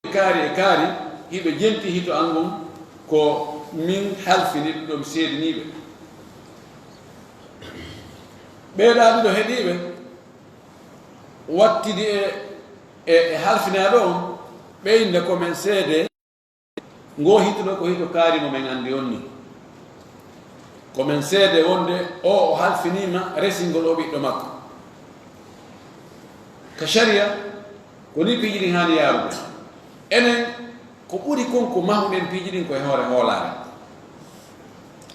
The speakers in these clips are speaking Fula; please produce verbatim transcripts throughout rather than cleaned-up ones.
kaari e kaari, hiɓe jenti hito an ngon, ko min halfini ɗum, ɗum seediniiɓe. Ɓee ɗaa ɗiɗo heɗiiɓe wattidi e, e, e halfinaaɗo on, ɓe innde ko men seede. Ngoo hito ɗoo ko hito kaari mo men anndi on ni. Ko men seede wonde o, o halfiniima resingol o ɓiɗɗo makko. Ka sharia, ko ni piiji ɗin haani yaarude. Enen, ko ɓuri kon ko mahuɗen piiji ɗin ko e hoore hoolaare.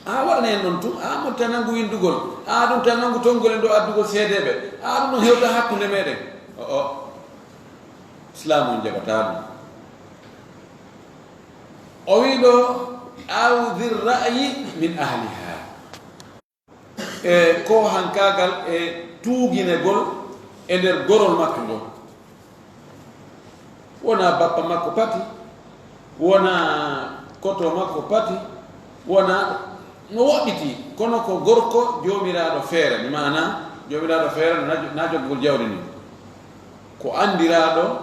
A waɗana en ɗon tun, a mo tan nanngu winndugol, a ɗum tan nanngu tonngol en ɗo addugol seedeeɓe, a ɗum ɗon hewta hakkunde meɗen. O, o. Islaamu on jaɓataa ɗum. O wii ɗo, aw dhi ra'yi min ahliha. E ko hankaagal e tuuginegol e nder gorol makko ngol. Wonaa bappa makko pati, wonaa koto makko pati, wonaa no woɗɗiti, kono ko gorko joomiraaɗo feere, mi maana joomiraaɗo feere na, na joggol jawdi ni. Ko anndiraaɗo,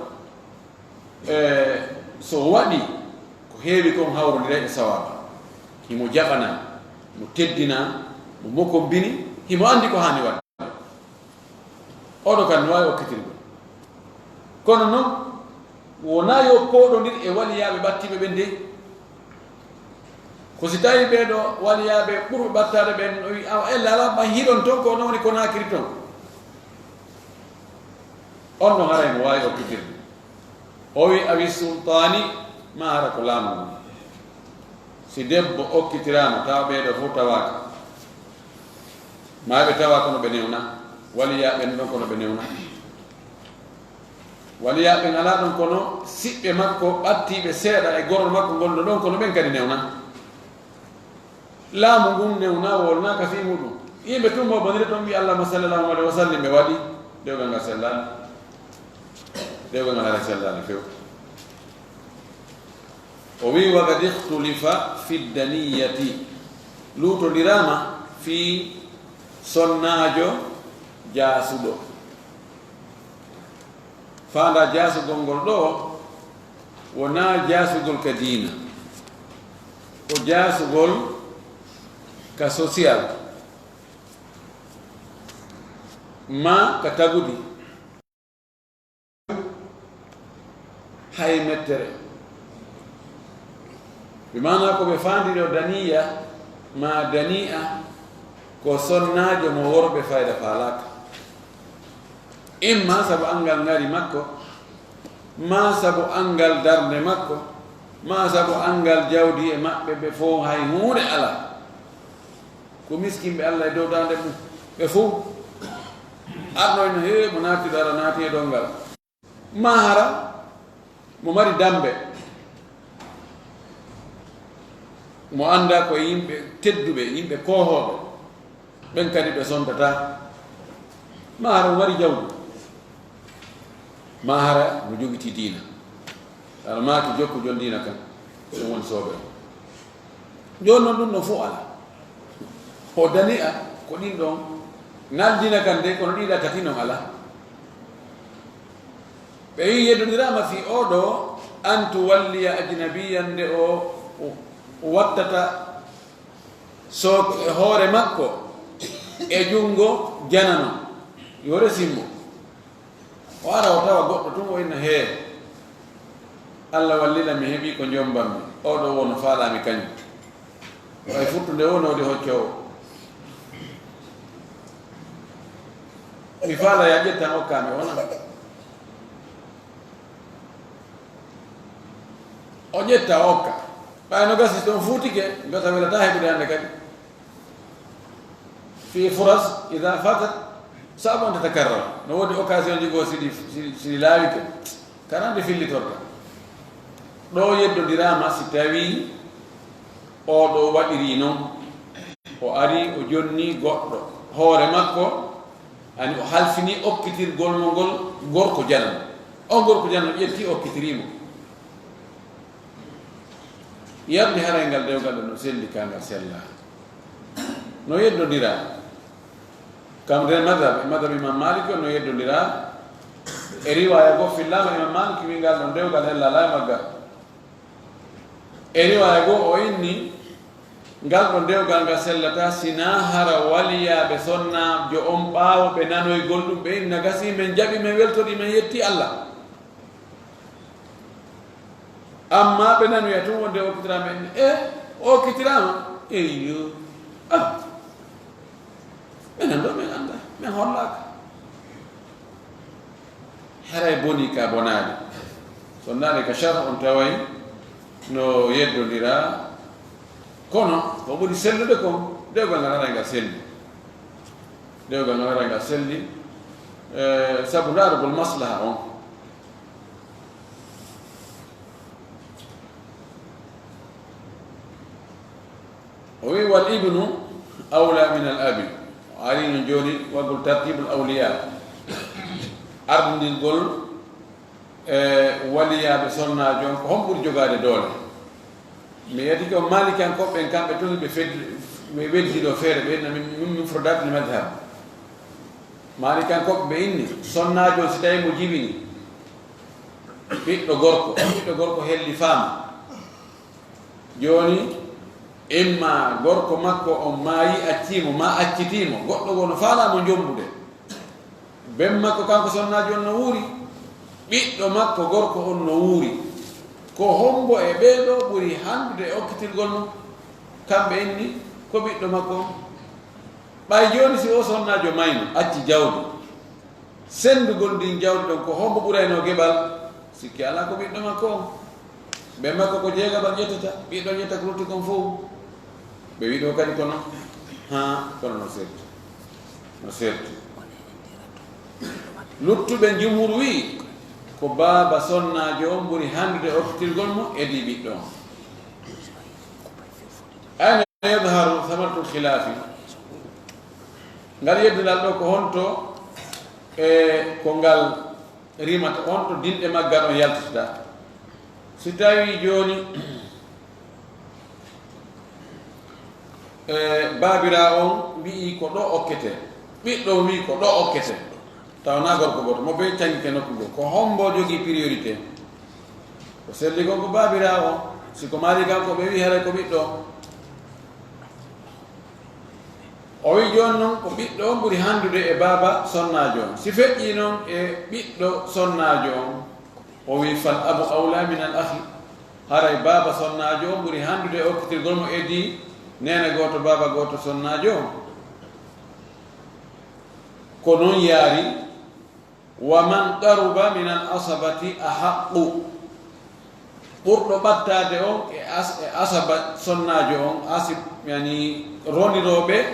e, so waɗi ko heewi kon hawrondiray e sawaaba. Himo jaɓana, mo teddina, mo mokombini, himo anndi ko haani waɗde. Oɗo kan no waawi okkitirgol. Kono non, wonaa yo pooɗondir e waliyaaɓe ɓattiiɓe ɓen de. Ko si tawi ɓee ɗoo waliyaaɓe ɓurɓe ɓattaade ɓen, o wi, awa, ella alaa, ma hiɗon ton, ko non woni Konaakiri ton. On ɗon haray no waawi okkitirde. O wi, awi sultaani, ma hara ko laamu ngu. Si debbo okkitiraama, tawa ɓee ɗoo fof tawaaka. Ma ɓe tawa kono ɓe newna. Waliyaaɓe ɓen ɗon kono ɓe newna. Waliyaaɓe ɓen alaa ɗon kono siɓɓe makko ɓattiiɓe seeɗa e gorol makko ngol ɗo ɗon kono ɓen kadi newna. Laamu ngun newna, wolnaaka fii muɗum. Yimɓe tun mo bonire ton mbi Allahumma salli Allahumma alayhi wa sallim ɓe waɗi. Dewgal ngal sellaani. Dewgal ngal hara sellaani few. O wi, wa qad ikhtulifa fi daniyati. Luutondiraama fii sonnaajo jaasuɗo. Faandaa jaasugol ngol ɗoo, wonaa jaasugol ka diina. Ko jaasugol ka social. Ma ka tagudi. Hay mettere. Bi maanaa ko ɓe faandiri o daniya, ma dani'a, ko sonnaajo mo worɓe fayda faalaaka. Imma sabu anngal ngari makko, ma sabu anngal darnde makko, ma sabu anngal jawdi e maɓɓe, ɓe fow hay huunde alaa. Ko miskinɓe Allah e dow daande mum. Ɓe fow arnoyno, he, mo naatiɗo ara naati e donngal. Ma hara mo mari dammbe, mo anndaa ko e yimɓe tedduɓe, yimɓe koohooɓe, ɓen kadi ɓe sontataa. Ma hara mo mari jawdi, ma hara mo jogitii diina. Aɗa maaki jokku jon diina kan, ɗum woni soobee. Jooni noon ɗum ɗon fof alaa. O dani'a ko ɗin ɗon ngal diina kan de, kono ɗiɗa tati noon alaa. Ɓe wi yeddondiraama fii oo ɗoo, an tuwalliya ajnabiyan, nde o, o, o wattata so e hoore makko e junngo janano, yo resin mo. O ara o tawa goɗɗo tun o inna, hee, Allah wallila mi heɓii ko jombammi, oo ɗoo woo no faalaa mi kañum. Way futtunde woo no waɗi hoccoowo. Mi faala ya ƴetta okka mi wona. O ƴetta o okka. Ɓay no gasi ɗon fuutike, gasa welataa heɓude hannde kadi. Fi furas ida fatat sabu an tatakarrar. No woodi occasion ji goo siɗi, siɗi, siɗi laawike, karande fillitorta. Ɗo yeddondiraama si tawii oo ɗoo waɗirii non. O arii, o jonnii goɗɗo hoore makko, ani o halfinii okkitirgol mo ngol gorko janano. On gorko janano ƴetti okkitirii mo. Yardi haray ngal dewgal ɗo no selli ka ngal sellaa. No yeddondiraa. Kam nder madhab, e madhab Imam Malik on no yeddondiraa. E riwaaya goo fillaama Imam Malik wiy ngal ɗon dewgal hellaa e maggal. E riwaaya goo o inni, ngal ɗon dewgal ngal sellataa, sinaa hara waliyaaɓe sonnaajo on ɓaawo ɓe nanoygol ɗum, ɓe inni na gasii, men jaɓi, men weltori, men yetti Allah. Amma ɓe nanoya tun wonde o okkitiraama, en, e, o okkitiraama? Eyyo. Ah. Minen ɗo min anndaa, min hollaaka. Haray bonii ka bonaali. So naali ka sharh on taway no yeddondiraa. Kono ko ɓuri sellude kon, dewgal ngal haray ngal selli. Dewgal ngal haray ngal selli. Eh, sabu ndaarugol maslaha on. O wi, "Wal ibnu awla min al abi." O ari no jooni waggol tartibul awliya. Ardindirgol, e, waliyaaɓe sonnaajo on, ko hon ɓuri jogaade doole? Mi yetike on Maalikankoɓe ɓen, kamɓe tun ɓe fed-, ɓe weldi ɗo feere, ɓe na min, min, min mufradatul madhab. Maalikankoɓe ɓe inni, sonnaajo on si tawi mo jibini, ɓiɗɗo gorko, ɓiɗɗo gorko hellifaama. Jooni, imma gorko makko on maayi, accii mo, maa accitii mo, goɗɗo goo no faalaa mo jombude. Ben makko kanko sonnaajo on no wuuri, ɓiɗɗo makko gorko on no wuuri. Ko hombo e ɓee ɗoo ɓuri handude e okkitirgol mo? Kamɓe inni ko ɓiɗɗo makko on. Ɓay jooni si o sonnaajo mayno, acci jawdi, sendugol ndin jawdi ɗon, ko hombo ɓuraynoo geɓal? Sikke alaa ko ɓiɗɗo makko on. Ben makko ko jeegaɓal ƴettata, ɓiɗɗo ƴetta ko lutti kon fow. Ɓe wi'i ɗoo kadi kono, haa, kono no serti. No serti. Luttuɓe jumhur wi'i ko baaba sonnaajo on ɓuri handude okkitirgol mo edii ɓiɗɗo on. Ayna yadharu thamaratul khilafi? Ngal yeddinal ɗoo ko honto, e, ko ngal rimata, honto dinɗe maggal on yaltitata? Si tawii jooni, e, baabiraawo on wi'i ko ɗoo okkete, ɓiɗɗo on wi'i ko ɗoo okkete, tawa na gorko gooto, mo ɓe cangike nokku goo, ko hombo jogii priorité? Ko selli kon ko baabiraawo on. Si ko Maalikankoɓe wi'i haray ko ɓiɗɗo on. O wi'i jooni non ko ɓiɗɗo on ɓuri handude e baaba sonnaajo on. Si feƴƴii non e ɓiɗɗo sonnaajo on, o wi'i fal abu awla min al akhi. Haray baaba sonnaajo on ɓuri handude e okkitirgol mo edii neene gooto, baaba gooto sonnaajo on. Ko non yaari. Wa man qaruba min al asabati ahaqqu. Ɓurɗo ɓattaade on e as-, e asaba sonnaajo on, asib, yani, ronirooɓe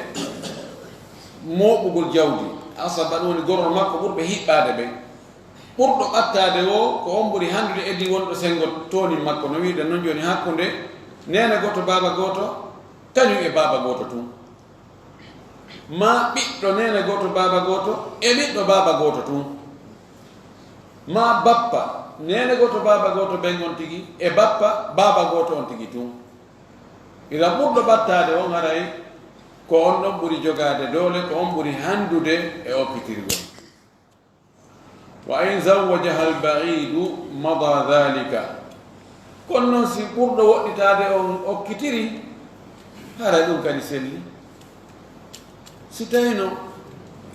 mooɓugol jawdi. Asaba ɗum woni gorol makko ɓurɓe hiɓɓaade ɓe. Ɓurɗo ɓattaade woo, ko on ɓuri handude edii wonɗo senngo toonin makko. No wi'uɗen non jooni hakkunde neene gooto, baaba gooto, kañum e baaba gooto tun. Maa ɓiɗɗo neene gooto, baaba gooto, e ɓiɗɗo baaba gooto tun. Maa bappa neene gooto, baaba gooto, ɓen on tigi, e bappa baaba gooto on tigi tun. Idan ɓurɗo ɓattaade on haray ko on ɗon ɓuri jogaade doole, ko on ɓuri handude e okkitirgol. Wa in zawwajaha al-ba'idu mada dhalika. Kono non si ɓurɗo woɗɗitaade on okkitiri, haray ɗum kadi selli. Si tawino,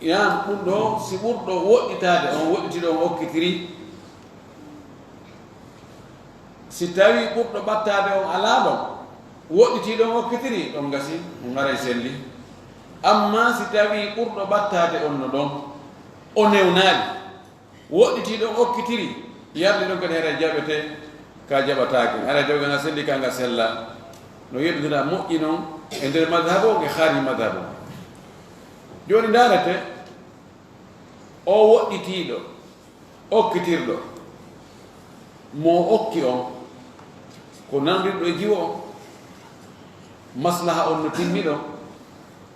yan ɓurɗo, si ɓurɗo woɗɗitaade on, woɗɗitiiɗo on okkitiri, si tawii ɓurɗo ɓattaade on alaa ɗon, woɗɗitiiɗo on okkitiri, ɗon gasi, ɗum haray selli. Amma si tawii ɓurɗo ɓattaade on no ɗon, o newnaali, woɗɗitiiɗo on okkitiri, yardi ɗon kadi haray jaɓete, ka jaɓataake. Haray dewgal ngal selli, ka ngal sella. No yeddondira moƴƴi non e nder madhab on e kharij madhab on. Jooni ndaarete, o woɗɗitiiɗo, okkitirɗo, mo okki on, ko nanondirɗo e jiwo on, maslaha on no timmi ɗon,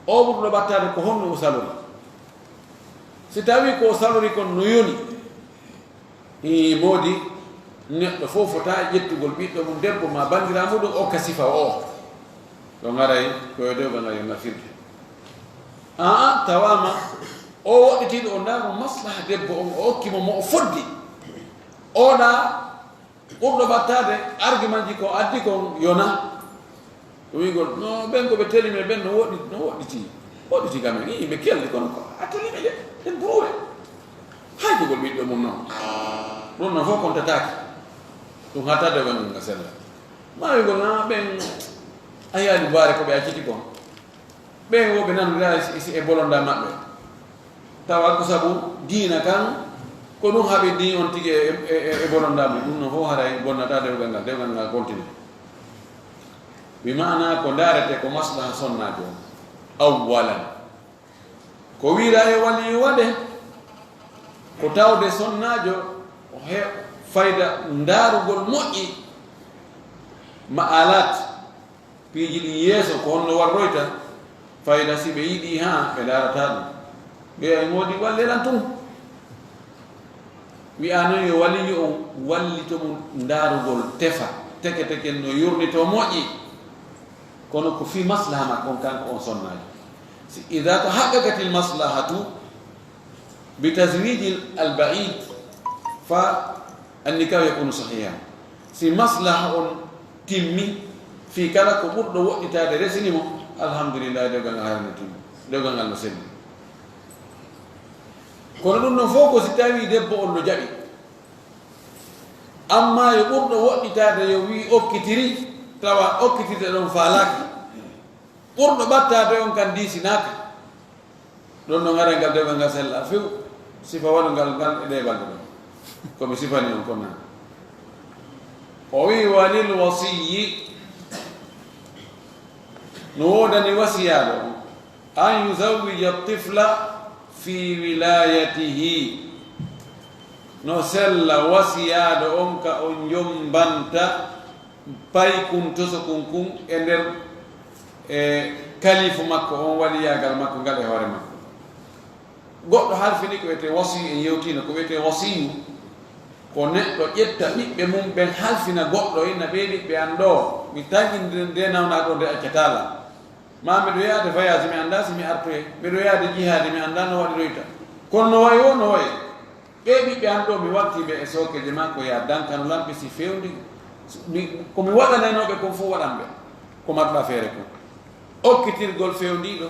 o ɓurɗo ɓattaade ko honno o salori? Si tawii ko o salori kon no yoni, hii, moodi, neɗɗo fof fotaa e ƴettugol ɓiɗɗo mum debbo maa banndiraa muɗum okka sifa o. Ɗon haray ko e dewgal ngal yo nafirde. Aa, tawaama O woɗɗitiiɗo, o ndaaro maslaha debbo on, o okki mo mo o foddi. Oɗa ɓurɗo ɓattaade argument ji ko addi kon yona. Ɗum wi'gol, "No, ɓen ko ɓe telimi ɓen no woɗɗi-, no woɗɗiti. Woɗɗiti kam en, yimɓe kelli kono ko a telimi de, en buruwe. Hay ko gol ɓiɗɗo mum non." Ɗum non fof kontataaki. Ɗum hattade ɓen ɗum nga sella. Ma wi'gol, "Na ɓen a yi'aani baare ko ɓe acciti kon." Ɓen wo ɓe nanondiraa si, si e bolonda maɓɓe. Tawa ko sabu diina kan, ko ɗum haɓi diin on tigi e, e, e, e bolonda mum. Ɗum non fof haray bonnata dewgal ngal, dewgal ngal continue. Bi maana ko ndaarete ko maslaha sonnaajo on. Awwalan. Ko wi'ra e waliyu waɗe, ko tawde sonnaajo o he fayda ndaarugol moƴƴi, ma'alat, piiji ɗin yeeso, ko honno warroyta fayda si ɓe yiɗi, haa ɓe ndaarata ɗum. Ɓe ay moodi walle lan tun. Wi'a non yo waliyu on wallito mo ndaarugol tefa, teke teke no yurnito moƴƴi. Kono ko fii maslaha makko on kanko on sonnaajo. Si, idha tahaqqaqatil maslahatu bi tazwijil ba'id, fa an-nikahu yakunu sahihan. Si maslaha on timmi, fii kala ko ɓurɗo woɗɗitaade resini mo, alhamdulillah, dewgal ngal haray no timmi, dewgal ngal no selli. Kono ɗum ɗon fof ko si tawii debbo on no jaɓi. Amma yo ɓurɗo woɗɗitaade yo wii okkitiri, tawa okkitirde ɗon faalaaki. Ɓurɗo ɓattaade on kan diisinaaka. Ɗon no ngaray ngal dewgal ngal sella few, sifa waɗungal ngal e ɗee balɗe ɗon. Ko mi sifani on kon nan. O wi'i, "Walil wasiyyi", no woodani wasiyaaɗo on, "an yuzawwija tifla fi wilayatihi." No sella wasiyaaɗo on ka o njombanta paykun tosokun kun e nder, e, kalifu makko on, waliyaagal makko ngal e hoore makko. Goɗɗo halfini ko wiyetee wasiyu, en yewtiino ko wiyetee wasiyu, ko neɗɗo ƴetta ɓiɓɓe mum ɓen halfina goɗɗo, inna ɓee ɓiɓɓe an ɗoo, mi taƴi nde, nde nawna ɗoo nde accataa lan. Ma miɗo yaade voyage, mi anndaa si mi artoyay. Miɗo yaade jihaadi, mi anndaa no waɗiroyta. Kono no wayi woo, no wayi. Ɓee ɓiɓɓe an ɗoo, mi wattii ɓe e sookeeje maa, ko yaa dankano lan ɓe si fewndi. Mi, ko mi waɗanaynoo ɓe kon fof waɗan ɓe. Ko marɗa feere kon. Okkitirgol fewndiiɗo,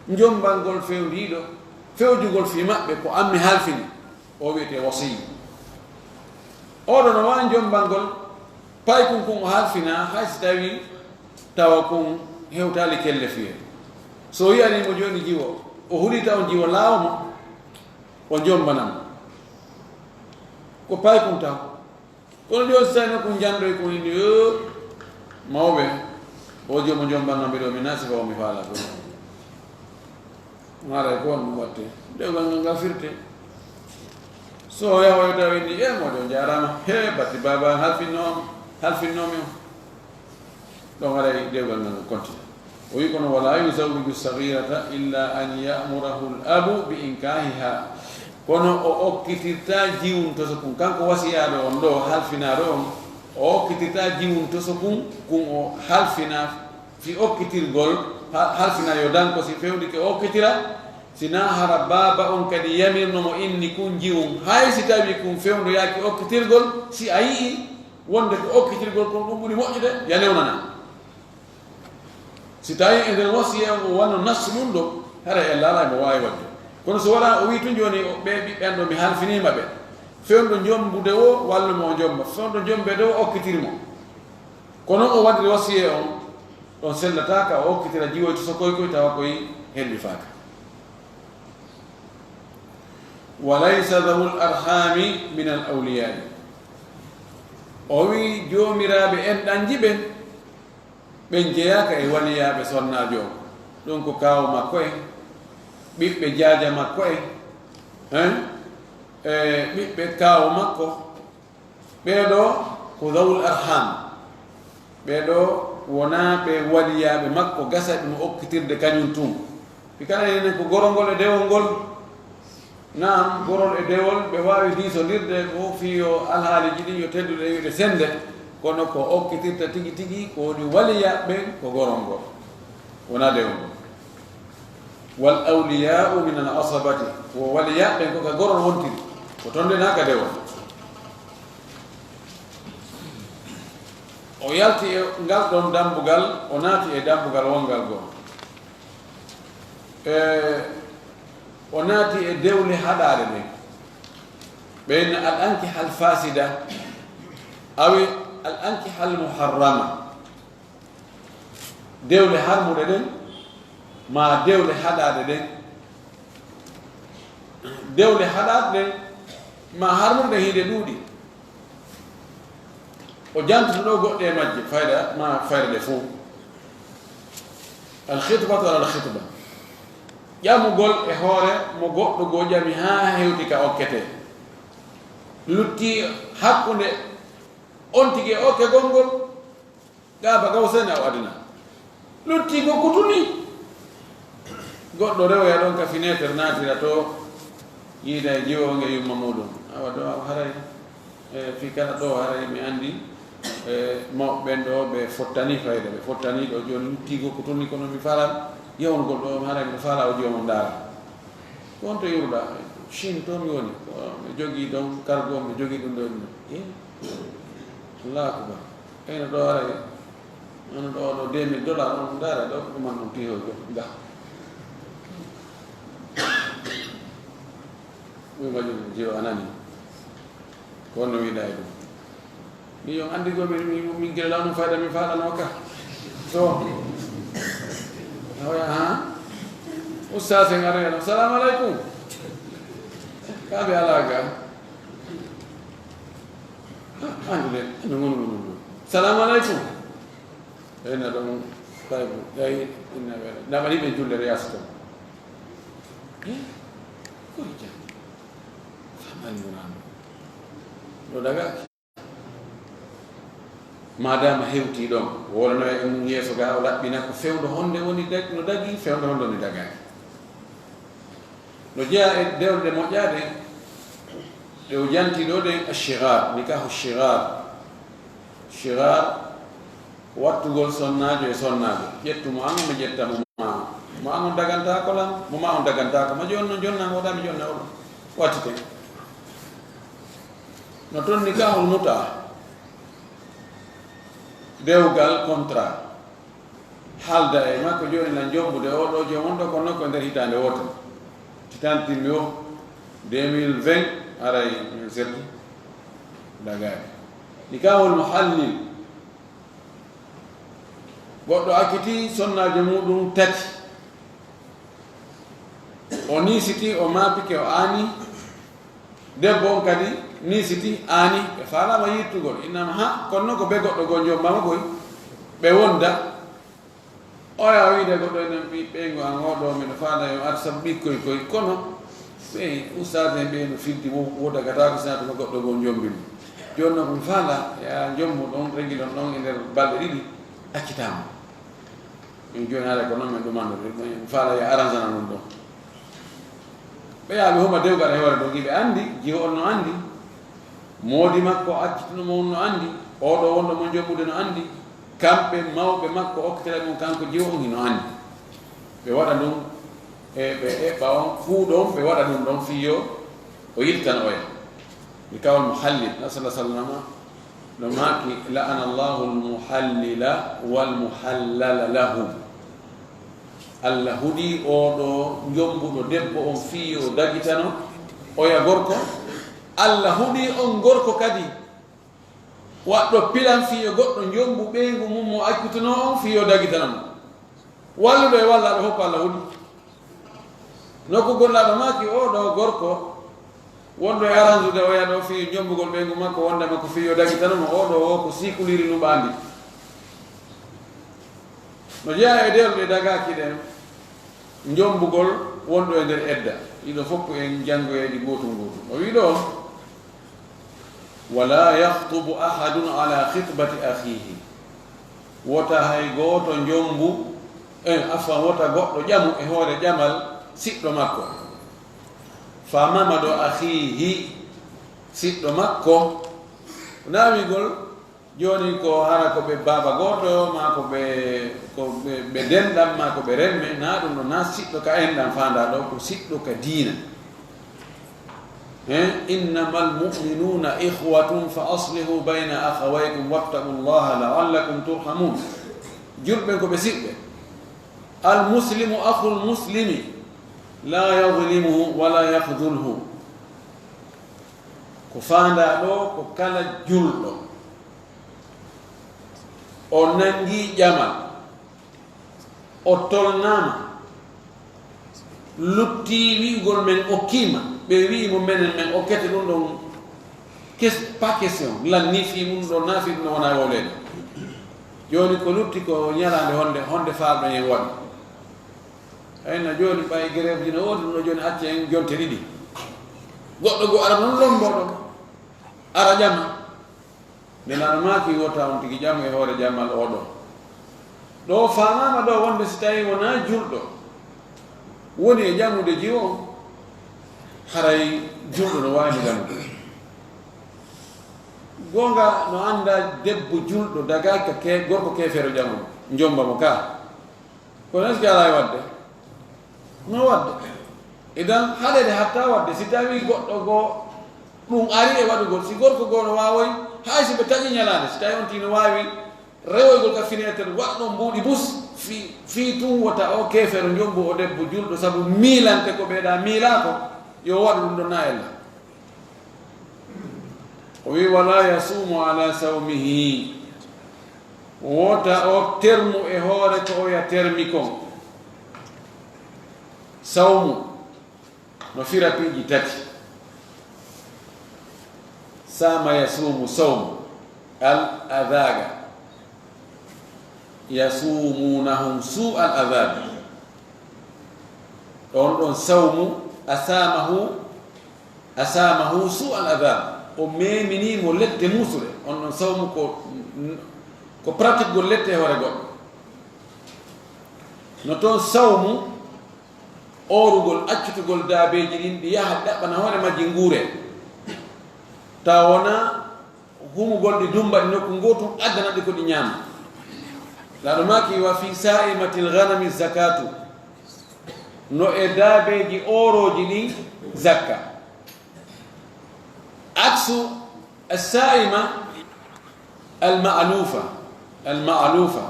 njommbangol fewndiiɗo, fewjugol fii maɓɓe ko an mi halfini. O wiyetee wasiyu. Oɗo no waawi njommbangol paykun kun o halfinaa, hay si tawii tawa kun hewtaali kelle fiyee. So o yi'anii mo jooni jiwo, o hulita on jiwo laawo mo, o njombana mo. Ko paykun taw. Kono jooni si tawii kun njanndoy kun inni, "Yoo, mawɓe, o jomo njombanno mi ɗoo, mi nasi ba o mi faala ɗum." Haray ko on ɗum watte. Dewgal ngal ngal firte. So o yahoy tawi ni, "E moƴo, on jaaraama. He, batti baaba an halfinno on, halfinno mi on." Ɗon haray dewgal ngal ngal kontina. O wi kono, "Wala yuzawwiju saghirata illa an ya'murahu al-abu bi inkahiha." Kono o okkitirta jiwun toso kun. Kanko wasiyaaɗo on ɗoo, halfinaaɗo on, o okkitirta jiwun toso kun, kun o halfina fi okkitirgol, ha-, halfina yo danko si fewndike o okkitira, si naa hara baaba on kadi yamirno mo inni kun jiwun, hay si tawi kun fewndoyaaki okkitirgol, si a yi'i wonde ko okkitirgol kon ɗum ɓuri moƴƴude, ya newnana. Si tawi e nder wasiya on o wanno nassu mum ɗo, hara e laala mo waawi waɗde. Kono so wonaa o wii tun jooni o ɓee ɓiɓɓe an ɗo mi halfiniima ɓe, fewndo jombude o wallu mo o jomba, fewndo jombeede o okkitiri mo. Kono o waɗiri wasiya on, ɗon sellataaka o okkitira jiwoy to so koy koy tawa koy hellifaaka. Wa laysa dhawul arhami min al awliyai. O wi joomiraaɓe en ɗanji ɓen, ɓen jeyaaka e waliyaaɓe sonnaajo on. Ɗum ko kaaw makko en, ɓiɓɓe jaaja makko en, hein? E ɓiɓɓe kaaw makko. Ɓee ɗoo ko zawul arham. Ɓee ɗoo wonaa ɓe waliyaaɓe makko, gasa ɗum okkitirde kañum tun. Ɓe kala enen ko gorol ngol e dewol ngol. Naam, gorol e dewol, ɓe waawi diisondirde ko fii yo alhaaliiji ɗin yo teddude e wi'ude sennde, kono ko okkitirta tigi tigi ko woni waliyaaɓe ɓen ko gorol ngol, wonaa dewol ngol. Wal awliyaa'u min al asabati, ko waliyaaɓe ɓen ko ka gorol wontiri, ko ton de naa ka dewol. O yalti e ngal ɗon dambugal, o naati e dambugal wongal goo. E, o naati e dewle haɗaaɗe ɗen. Ɓe inna al ankiha al fasida, awi al ankiha al muharrama. Dewle harmuɗe ɗen, maa dewle haɗaaɗe ɗen. Dewle haɗaaɗe ɗen, maa harmuɗe ɗen, hiɗe ɗuuɗi. O jantoto ɗoo goɗɗe e majje, fayda, maa fayda ɗe fow. Al khitbatu ala al khitba. Ƴamugol e hoore mo goɗɗo goo ƴami haa hewti ka okketee. Lutti hakkunde on tigi e okkegol ngol, Gaaba gaw sene o adina. Lutti ko kutuni. Goɗɗo rewoya ɗon ka fenêtre naatira to, yiida e jiwo nge yumma muɗum. Awa ɗo awa haray, e, fii kala ɗo haray mi anndi, e, mawɓe ɓen ɗo ɓe fottani fayda, ɓe fottani ɗo jooni lutti ko kutuni kono mi faalaa yawrugol ɗo haray mi faalaa o jiwo mo ndaara. Ko on to yurda? Chine to mi woni. Ko mi jogii ɗon cargo, mi jogii ɗum ɗo ɗum. E? Allahu akbar. Eyno ɗo haray, on ɗo, ɗo deux mille dollars, on ndaara ɗo, ɗum man ɗum pihoy ɗo, nga. Ɗum waɗi ɗum jiwo a nani. Ko on no wiɗa e ɗum. Mi on anndi ko min, min, min gila ɗum fayda, min faalano ka. To. Awa, ha? Ustaas en aroya ɗo. Salamu aleykum. Ka ɓe alaa ga. Andude, no ngoni, ngoni, ngoni. Salamu aleykum. Ena ɗon, tawi, tawi, inna wele. Nda ɓaɗi ɓe julle reyaasi ton. Eh? Ko jam. Famani mo nan. No daga. Madama hewti ɗon, wolanoya e mum yeeso ga, o laɓɓina ko fewndo honde woni dag-, no dagi, fewndo honde woni dagani. No jeyaa e dewle moƴƴaade, ɗe o janti ɗo ɗen, ashirar, nikahu shirar. Shirar, wattugol sonnaajo e sonnaajo. Ƴettu mo an, mi ƴetta mo ma. Mo an on dagantaako lan, mo ma on dagantaako ma. Jooni non, jonna mo, mi jonna oɗo. Wattite. No ton nikahul muta. Dewgal contrat. Haalda e makko jooni lan jombude o ɗo joom on ɗo kono ko nder hitaande wootere. Hitaande timmi o deux mille vingt aray min serti dagaade. Nikahul muhallil. Goɗɗo akkitii sonnaajo muuɗum tati. O niisiti, o maapike, o aani. Debbo on kadi niisiti, aani. Ɓe faalaama yiittugol. Innama ha, kono non ko be goɗɗo goo jombama koy. Ɓe wonda. Oya wiide goɗɗo enen ɓi-, ɓeyngu an oo ɗoo, miɗo faala yo ar sabu ɓikkoy koy. Kono, ɓe ustaas en ɓe no filti wo-, wo dagataako si na tuma goɗɗo goo jombi mo. Jooni non, ko mi faala, ya jombu ɗon, regilon ɗon e nder balɗe ɗiɗi, accitaama. Min jooni haala ko non min ɗumano, min faala ya aranjana ɗum ɗon. Ɓe yaa ɓe homa dewgal e hoore ɗon, iɓe anndi, jiwo on no anndi. Moodi makko accituno mo on no anndi. Oo ɗoo wonɗo mo jombude no anndi. Kamɓe mawɓe makko okkitira ɗum kanko jiwo on hino anndi. Ɓe waɗa ɗum, e ɓe eɓɓa on fuu ɗon, ɓe waɗa ɗum ɗon fii yo o yiltana oya. Nikahul muhallil, Nabi sallallahu alaihi wasallam no maaki, "La'ana Allahu al-muhallila wal muhallala lahu." Allah huɗi oo ɗoo jombuɗo debbo on fii yo dagitano oya gorko. Allah huɗi on gorko kadi waɗɗo pilan fii yo goɗɗo jombu ɓeyngu mum mo accutunoo on fii yo dagitano mo. Walluɗo e wallaaɓe fof ko Allah huɗi. Nokku gollaaɗo maaki oo ɗoo gorko wonɗo e aransude oya ɗoo fii jombugol ɓeyngu makko wonde makko fii yo dagitano mo, oo ɗoo woo ko sikuliri nuɓaandi. No jeyaa e dewle ɗe dagaaki ɗen, jombugol wonɗo e nder edda. Ɗiɗo fof ko en janngoyeeji gootum gootum. O wii ɗoo, "Wala yakhtubu ahadun ala khitbati akhihi." Wota hay gooto jombu, eh, afwan, wota goɗɗo ƴamu e hoore ƴamal siɗɗo makko. Famama ɗo akhihi, siɗɗo makko, naawigol Jooni ko hara ko ɓe baaba gooto, maa ko ɓe, ko ɓe, ɓe denɗam, maa ko ɓe remme, naa ɗum ɗo, naa siɗɗo ka enɗam faandaa ɗo, ko siɗɗo ka diina. Hein? "Innamal mu'minuuna ikhwatun fa aslihu bayna akhawaykum wattaqullaha la'allakum turhamun." Julɓe ko ɓe siɓɓe. "Al muslimu akhul muslimi, la yadhlimuhu wa la yakhdhuluhu." Ko faandaa ɗo, ko kala julɗo o nanngii ƴamal, o tolnaama, luttii wi'ugol men okkiima, ɓe wi'i mo menen men okkete ɗum ɗon, kes-, pas question, lan ni fii mum ɗon, naa fii ɗum ɗon wonaa wowleede. Jooni ko lutti ko ñalaande honde, honde faalɗon en waɗu. Hayna jooni ɓay grève ji no woodi ɗum ɗo jooni acce en jonte ɗiɗi. Goɗɗo goo ara non lombo ɗon, ara ƴama. Nde Laɗo maaki wota on tigi ƴamu e hoore ƴammal oo ɗoo. Ɗo faamaama ɗo wonde si tawii wonaa julɗo woni e ƴamude jiwo on, haray julɗo no waawi mo ƴamude. Goonga no anndaa debbo julɗo dagaaki ka ke-, gorko keefeero ƴamude, njomba mo ka. Kono est-ce que alaa e waɗde? No waɗde. Idan, haɗeede hatta waɗde, si tawii goɗɗo goo ɗum ari e waɗugol, si gorko goo no waawoy, hay si ɓe taƴi ñalaande, si tawii on tigi no waawi rewoygol ka fenêtre, waɗɗon mbuuɗi bus, fii, fii tun wota o keefeero njombu o debbo julɗo, sabu miilante ko ɓeyɗaa miilaa ko, yo waɗu ɗum ɗon na ella. O wi, "Wala yasumu ala sawmihi." Wota o termu e hoore ko oya termi kon. Sawmu no fira piiji tati. Sama yasumu sawmu al adhaga. Yasumunahum su al adhabi. Ɗon ɗon sawmu asamahu Asamahu su al adab, o memini mo lette musuɗe. On ɗon sawmu ko, ko pratique gol lette e hoore goɗɗo. No toon sawmu oorugol, accutugol daabeeji ɗin, ɗi yaha ɗi ɗaɓɓana hoore majji nguure. Tawa wona humugol ɗi, dumba ɗi nokku ngootu, addana ɗi ko ɗi ñaama. Laaɗo maaki, "Wa fi sa'imatil ghanami zakatu." No e daabeeji oorooji ɗin zakka. Aksu as-sa'ima al-ma'lufa. Al-ma'lufa.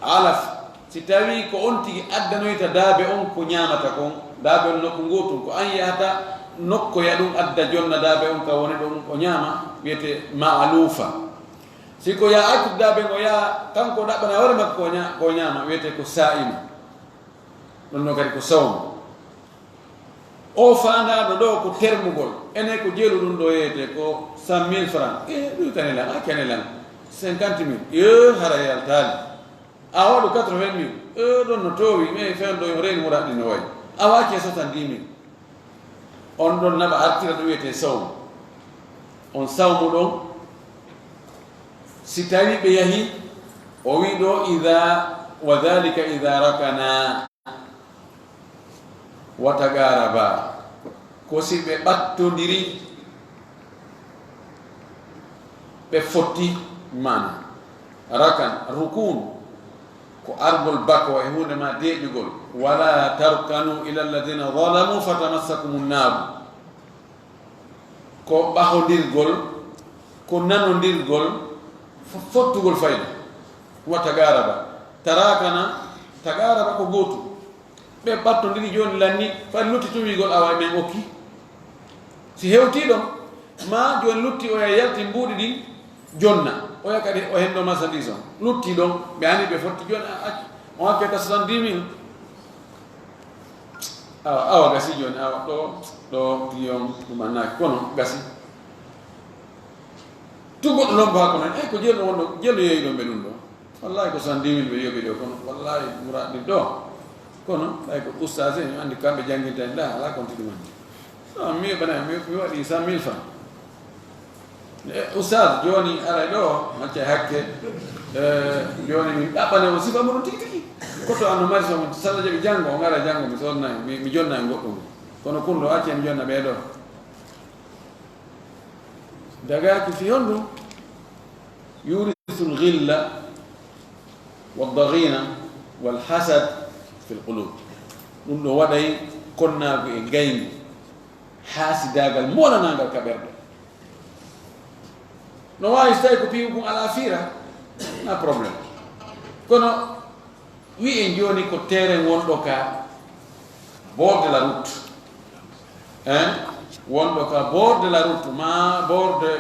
Alaf. Si tawii ko on tigi addanoyta daabe on ko ñaamata kon, daabe on nokku ngootun, ko an yahata nokkoya ɗum, adda jonna daabe on ka woni ɗon, o ñaama, wiyete ma'lufa. Si ko yaa accude daabe on, o yaa kanko ɗaɓɓana hoore makko ko ña-, ko ñaama, wiyete ko sa'ima. Ɗum no kadi ko sawmu. O faandaaɗo ɗo ko termugol. Enen ko jeelu ɗum ɗo yeeyete ko cent mille francs. E, ɗum kane lan, a kane lan. Cinquante mille. E, hara yaltaali. A waɗu quatre-vingt mille. E, ɗon no toowi, mais fen ɗo yo reeni muraad ɗi no wayi. A waaki e soixante-dix mille. On ɗon naɓa artira ɗum wiyetee sawmu. On sawmu ɗon, si tawii ɓe yahi, o wii ɗo, "Idha, wa dhalika idha rakana." Wata gaara ba, ko si ɓe ɓattondiri, ɓe fotti, maana rakan, rukun, ko argol bako e huunde ma deeƴugol, "Wala tarkanu ila alladhina zalamu fatamassakumun naaru." Ko ɓahondirgol, ko nanondirgol, fo-, fottugol fayda. Wa tagaraba. Tarakana, tagaraba ko gootu. Ɓe ɓattondiri jooni lanni, fay lutti tun wiigol awa e men okki. Si hewtii ɗon, ma jooni lutti oya yalti mbuuɗi ɗin, jonna. Oya kadi o henno marchandise on. Lutti ɗon, ɓe hani ɓe fotti jooni, a, accu. On hakke ka soixante-dix mille. Awa, awa gasi jooni, awa ɗo, ɗo, yon, ɗum annaaki, kono gasi. Tu goɗɗo lombo haa kono en, ey, ko jeelu wonɗo, jeelu yeeyi ɗon ɓe ɗum ɗo. Wallahi ko soixante-dix mille ɓe yoɓi ɗo, kono wallahi muraad ɗin ɗo. Kono, ɓay ko ustaas en, anndi kamɓe jannginta en ɗa, alaa konti ɗum anndi. Non, mi yoɓana, mi, mi waɗi cent mille francs. E, Oustaz, jooni aray ɗo, macca hakke. E, jooni min ɗaɓɓane on sifa muɗum tigi tigi. Koto an no mari so, salla jaɓi janngo, on ara janngo, mi sodna, mi, mi jonna e goɗɗum. Kono kun ɗo, acce mi jonna ɓee ɗo. Dagaaki fi honɗum? يورث الغل والضغينة والحسد في القلوب. Ɗum ɗo waɗay konnaagu e ngayngu, haasidaagal moolanaangal ka ɓerɗe. No waawi so tawi ko piiwu kun alaa fiira, na problème. Kono wi'en jooni ko terrain wonɗo ka bord de la route. Hein? Wonɗo ka bord de la route, ma bord de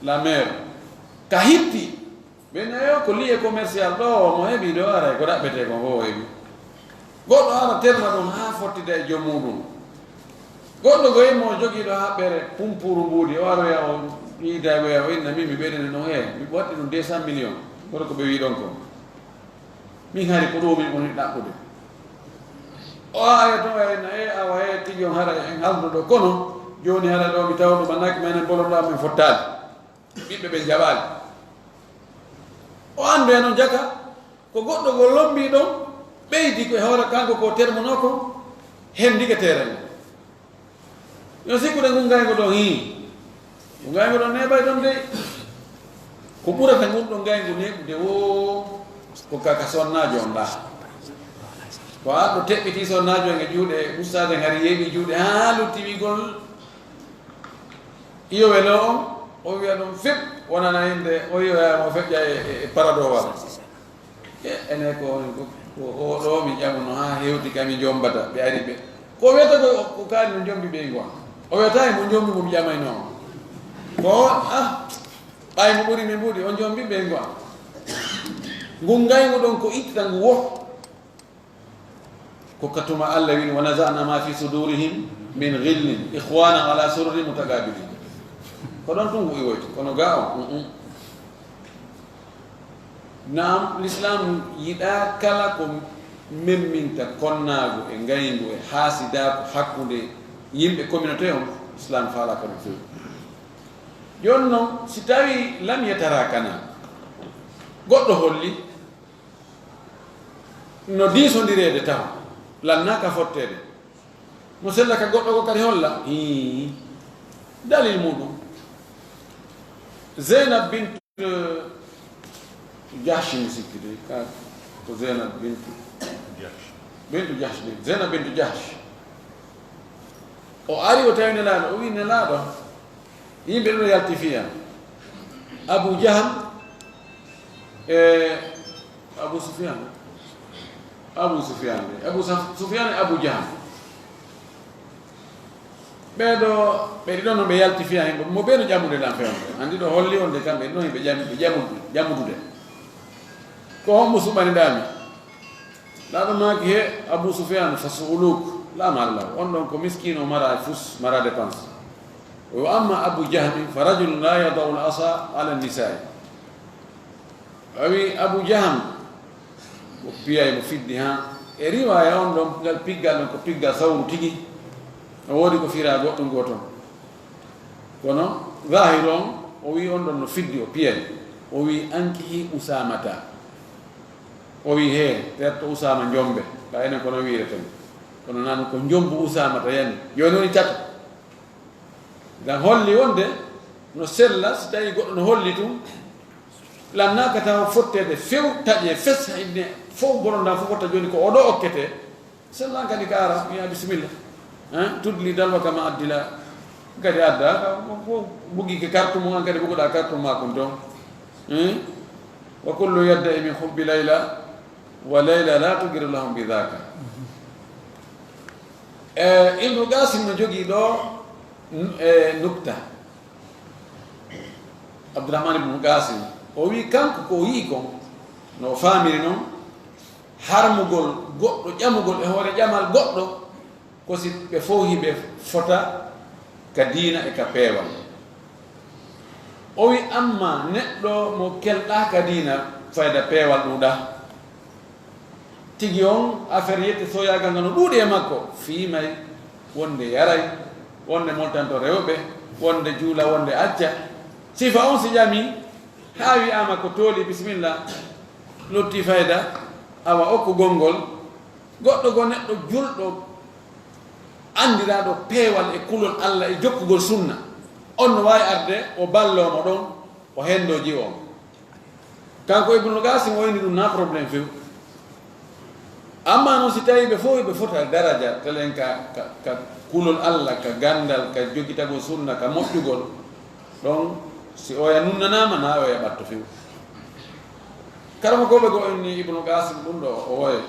la mer. Ka hitti, ɓen eyo ko lieu commercial ɗo, mo heɓi ɗo, aray ko ɗaɓɓete ko, ko o heɓi. Goɗɗo ara terma ɗum haa fottida e joom muɗum. Goɗɗo go mo jogiiɗo haɓɓere pumpuru mbuudi, o aroya o yiida, o wiya, o inna, min mi ɓeydani ɗum, he, mi waɗi ɗum deux cent millions. Kono ko ɓe wii ɗon ko. Min hari ko ɗo min woni ɗaɓɓude. O aya to, o inna, e, awa, e, tigi on hara en halduɗo, kono jooni hara ɗo mi tawa ɗum annaki ma enen bolonɗo amen fottaali. Ɓiɓɓe ɓen jaɓaali. O anndu e noon jaka, ko goɗɗo gol lombii ɗon, ɓeydi ko e hoore kanko ko termunoo ko, hendike terrain. Yo sikkude ngun ngayngu ɗon, hii. Ngun ngayngu ɗon neeɓay ɗon dey. Ko ɓurata ngun ɗon ngayngu neeɓude woo, ko kaka sonnaajo on ɗaa. Ko arɗo teɓɓitii sonnaajo en e juuɗe, ustaade ngari yeeɓi juuɗe, haa lutti wi'gol, iyo welo on, o wi'a ɗum fip, wonana innde, o wi'a mo feƴƴa e, e, e paradowal. E, ene ko, ko, ko o ɗo mi ƴamuno haa hewti ka mi jombata, ɓe ari ɓe. Ko o wiyata ko, ko kaari no jombi ɓeygu am. O wiyata e mo jombi mo mi ƴamayno on. Ko, ah, ɓay mo ɓuri mi mbuɗi, o jombi ɓeygu am. Ngun ngayngu ɗon ko itta ngu wo. Ko ka tuma Allah wini, "Wa naza'na ma fi sudurihim min ghillin ikhwanan ala sururin mutaqabilin." Ko ɗon tun ngu iwoyta, kono ga on, mm, mm. Naam, l'islam yiɗaa kala ko memminta konnaagu e ngayngu e haasidaaku hakkunde yimɓe communauté on, islam faalaa ka ɗum few. Jooni non, si tawi lam yatarakana, goɗɗo holli, no diisondireede taw, lannaaka fotteede. No sella ka goɗɗo ko kadi holla. Hii. Dalil muɗum. Zeynab bint, eh, Jahsh mi sikki de, ka ko Zeynab bintu, bintu Jahsh de. Zeynab bintu Jahsh. O ari o tawi Nelaaɗo, o wi Nelaaɗo, yimɓe ɗum yalti fiya. Abu Jaham e Abu Sufyan. Abu Sufyan de. Abu Saf-, Sufyan e Abu Jaham. Ɓee ɗo, ɓe ɗiɗo no ɓe yalti fiya hen, mo ɓe no ƴamude lan fewnde. Andi ɗo holli on de kamɓe ɗiɗo ɓe ƴam-, ɓe ƴamudu-, ƴamudude. Ko hombo suɓaniɗaa mi? Laaɗo maaki he Abu Sufyan fa su'uluk, la mala. On ɗon ko miskino mara fus, mara dépense. Wa amma Abu Jahmi fa rajulun la yada'u al-asa ala nisa'i. O wi Abu Jaham, o piyay mo fiddi ha. E riwaya on ɗon, ngal piggal ɗon ko piggal sawru tigi. O woodi ko fira goɗɗum goo ton. Kono zahiru on, o wi on ɗon no fiddi, o piyay. O wi ankihi Usamata. O wi he, terto Usama njombe. Ka enen kono wiire ton. Kono nan ko njombu Usamata yani. Yo non tato. Ngam holli wonde no sella, si tawi goɗɗo no holli tun, lannaaka tawa fotteede few, taƴe fes, inne fof boronda fof fotta jooni ko oɗo okkete, sella kadi ka ara, wiya bisimilla. Hein? Tudli dalwa kama addila, kadi adda, ko, ko bugi ke carte mum, an kadi buguɗa carte ma kon ton. Hein? Wa kullu yadda'i min hubbi Layla, wa Layla la tugiru lahum bi dhaka. E, Ibnu Qasim no jogii ɗo, n-, e, nukta. Abdurrahman ibnu Qasim, o wi kanko ko o yi'i kon, no o faamiri non, harmugol goɗɗo, ƴamugol e hoore ƴamal goɗɗo, ko si ɓe fow hiɓe fota ka diina e ka peewal. O wi amma neɗɗo mo kelɗaa ka diina, fayda peewal ɗuuɗaa. Tigi on, affaire yette soyaagal ngal no ɗuuɗi e makko, fii may, wonde yaray, wonde moltanto rewɓe, wonde juula, wonde acca. Sifa on si ƴami, haa wi'aama ko tooli, bisimilla, lutti fayda, awa okkugol ngol. Goɗɗo go neɗɗo julɗo, anndiraaɗo peewal e kulol Allah e jokkugol sunna, on no waawi arde o balloo mo ɗon, o hendoo jiwo on. Kanko Ibnul Qasim o inni ɗum na problème few. Amma noon si tawi ɓe fof ɓe fota daraja, telen ka, ka, ka kulol Allah, ka gandal, ka jogitagol sunna, ka moƴƴugol, ɗon si oya nunnanaama, na oya ɓatto few. Karamokoɓe goo inni Ibnul Qasim ɗum ɗo, o woye.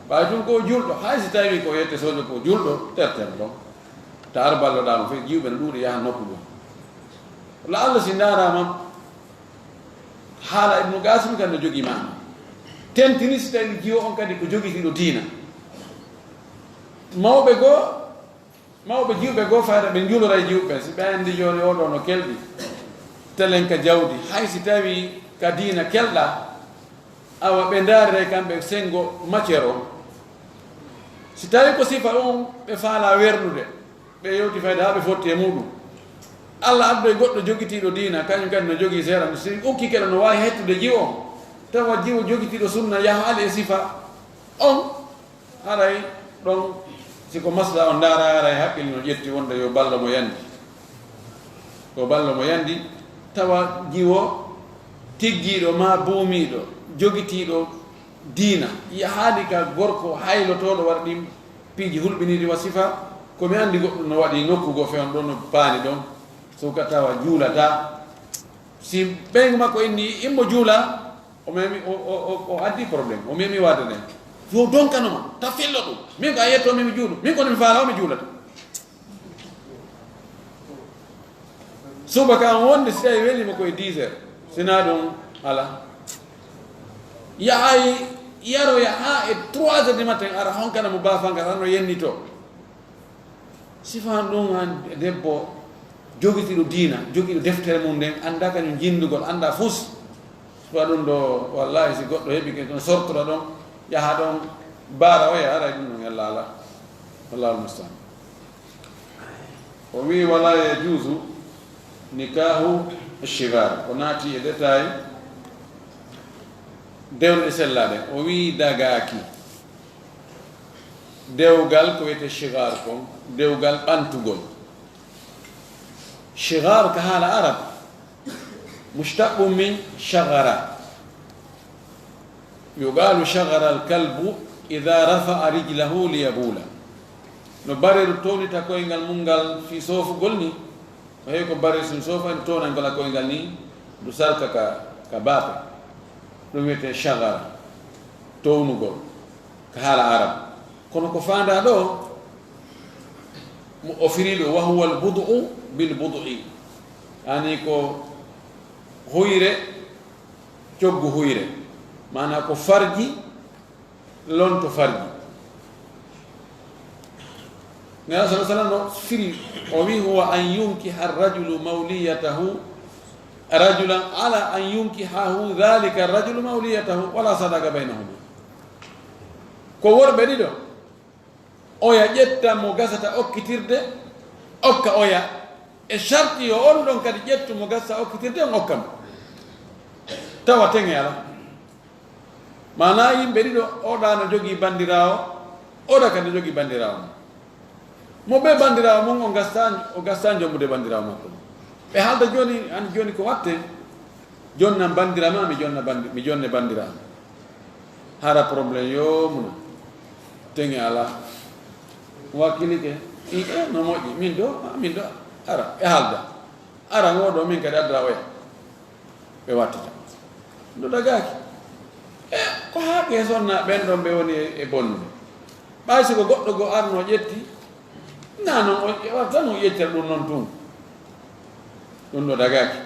Ɓay tun ko julɗo, hay si tawi ko yette sojo ko julɗo, terten ɗon. Ta ar balloɗaama few, jiwɓe no ɗuuɗi yaha nokku goo. La Allah si ndaaraama, haala Ibnu Qasim kan no jogii maana. Tentini si tawi jiwo on kadi ko jogitiiɗo diina. Mawɓe goo, mawɓe jiwɓe goo fayda ɓe njuloray jiwɓe. Si ɓe anndi jooni oo ɗoo no kelɗi, telen ka jawdi. Hay si tawi ka diina kelɗa, awa ɓe ndaariray kamɓe senngo matière on. Si tawi ko sifa on ɓe faala wernude, ɓe yewti fayda haa ɓe fotti e muuɗum. Allah addoy goɗɗo jogitiiɗo diina, kañum kadi no jogii seeɗa. Si ukki keɗo no waawi hettude jiwo on, tawa jiwo jogitiiɗo sunna yahaali e sifa on, haray ɗon, si ko masla on ndaara, haray haqqille no ƴetti wonde yo ballo mo yandi. Ko ballo mo yandi, tawa jiwo tiggiiɗo maa buumiiɗo, jogitiiɗo diina, yahaali ka gorko haylotooɗo waɗa ɗin piiji hulɓiniiɗi wa sifa, ko mi anndi goɗɗum no waɗi nokku goo fewn ɗon no paani ɗon, so ka tawa juulata. Si ɓeyngu makko inni immo juula, o memi, o, o, o, o addi problème, o memi waade nden. Yo donkano ma, ta fello ɗum. Min ko a yetto mi mi juulu, min kono mi faala o mi juulata. Subaka on wonde si tawi welima koye dix heures, sina ɗum ala. Yahay yaroya ha e trois heures du matin, ara honkana mo bafanga tan no yennito. Sifan ɗum an debbo jogitiɗo diina, jogiɗo deftere mum nden, annda kañum jinndugol, annda fus. Suwa ɗum ɗo, wallahi, si goɗɗo heɓi ke ɗon sortora ɗon, yaha ɗon baara oya, aray ɗum ɗon yalla ala. Wallahu mustaan. O wi wala yajuzu nikahu shigar. O naati e détail dewle sellaɗe. O wi dagaaki. Dewgal ko wiyete shigar kon, dewgal ɓantugol. Shigar ka haala arab, mushtaqu min shagara. Yuqalu shagara al kalbu ida rafa'a rijlahu liyabula. No bareeru townita koyngal mum ngal fii soofugol ni, ko heewi ko bareeru so soofa en townangol a koyngal ni, ndu salka ka, ka baafe. Ɗum wiyete shagara, townugol, ka haala arab. Kono ko faandaa ɗo, mo o firi ɗo, wa huwa al budu bil budu. Ani ko huyre, coggu huyre. Maanaa ko farji, lonto farji. Nela sallallahu alaihi wasallam no firi, o wi huwa an yunkiha ar-rajulu mawliyatahu, rajulan ala an yunkihahu dhalika ar-rajulu mawliyatahu, wala sadaqa bainahuma. Ko worɓe ɗiɗo, oya ƴetta mo gasata okkitirde, okka oya, e sharti yo on ɗon kadi ƴettu mo gasata okkitirde, on okka mo. Tawa teŋe ala. Maanaa yimɓe ɗiɗo, oɗa no jogii banndiraawo, oɗa kadi no jogii banndiraawo mum. Mo ɓe banndiraawo mum, o gasta, o gasta jombude banndiraawo makko mum. Ɓe haalda jooni, an jooni ko watte, jonna banndiraawo ma, mi jonna banndi-, mi jonne banndiraawo. Hara problème yo muna. Teŋe ala. Wakkilike. I, e, no moƴƴi. Min ɗo, a, min ɗo. Ara, ɓe haalda. Ara ngo ɗo, min kadi addata oya. Ɓe wattata. Ɗo dagaaki. E, ko haa ɓe sonna ɓen ɗon ɓe woni e, e bonnude. Ɓay si ko goɗɗo goo arno ƴetti, na non o, o arta non ƴettira ɗum non tun. Ɗum ɗo dagaaki.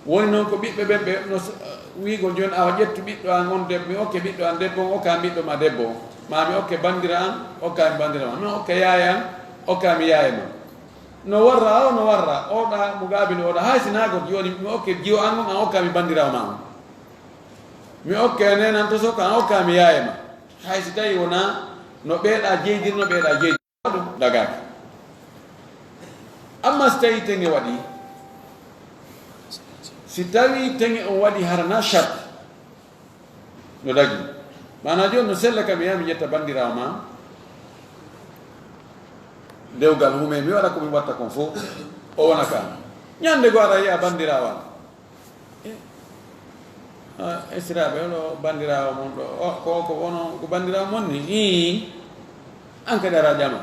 Woni noon ko ɓiɓɓe ɓen ɓe no s-, wiigol jooni awa ƴettu ɓiɗɗo an on debbo, mi okke ɓiɗɗo an debbo on, okka ɓiɗɗo ma debbo on. Ma mi okke bandira an, okka mi bandira ma. Mi okke yaaya an, okka mi yaaya ma. No warra o, no warra. Oɗa mo gaabi no oɗa. Hay si naago jooni mi okke jiwo an on, an okka mi bandiraawo ma on. Mi okke neenan to sokka, an okka mi yaaya ma. Hay si tawi wona no ɓeeɗa jeydir, no ɓeeɗa jeydir. Ɗum dagaaki. Amma si tawi teŋe waɗi, si tawi teŋe on waɗi harana shart, no dagi. Maanaa jooni no sella kam yaha mi ƴetta bandiraawo ma, dewgal hume, mi waɗa ko mi watta kon fof, o wona ka. Ñande goo aɗa yi'a bandiraawo an. E, Ah, esiraaɓe, oɗo banndiraawo mon ɗo, o, ko, ko wono, ko banndiraawo mon ni? Ii, an kadi ara ƴama.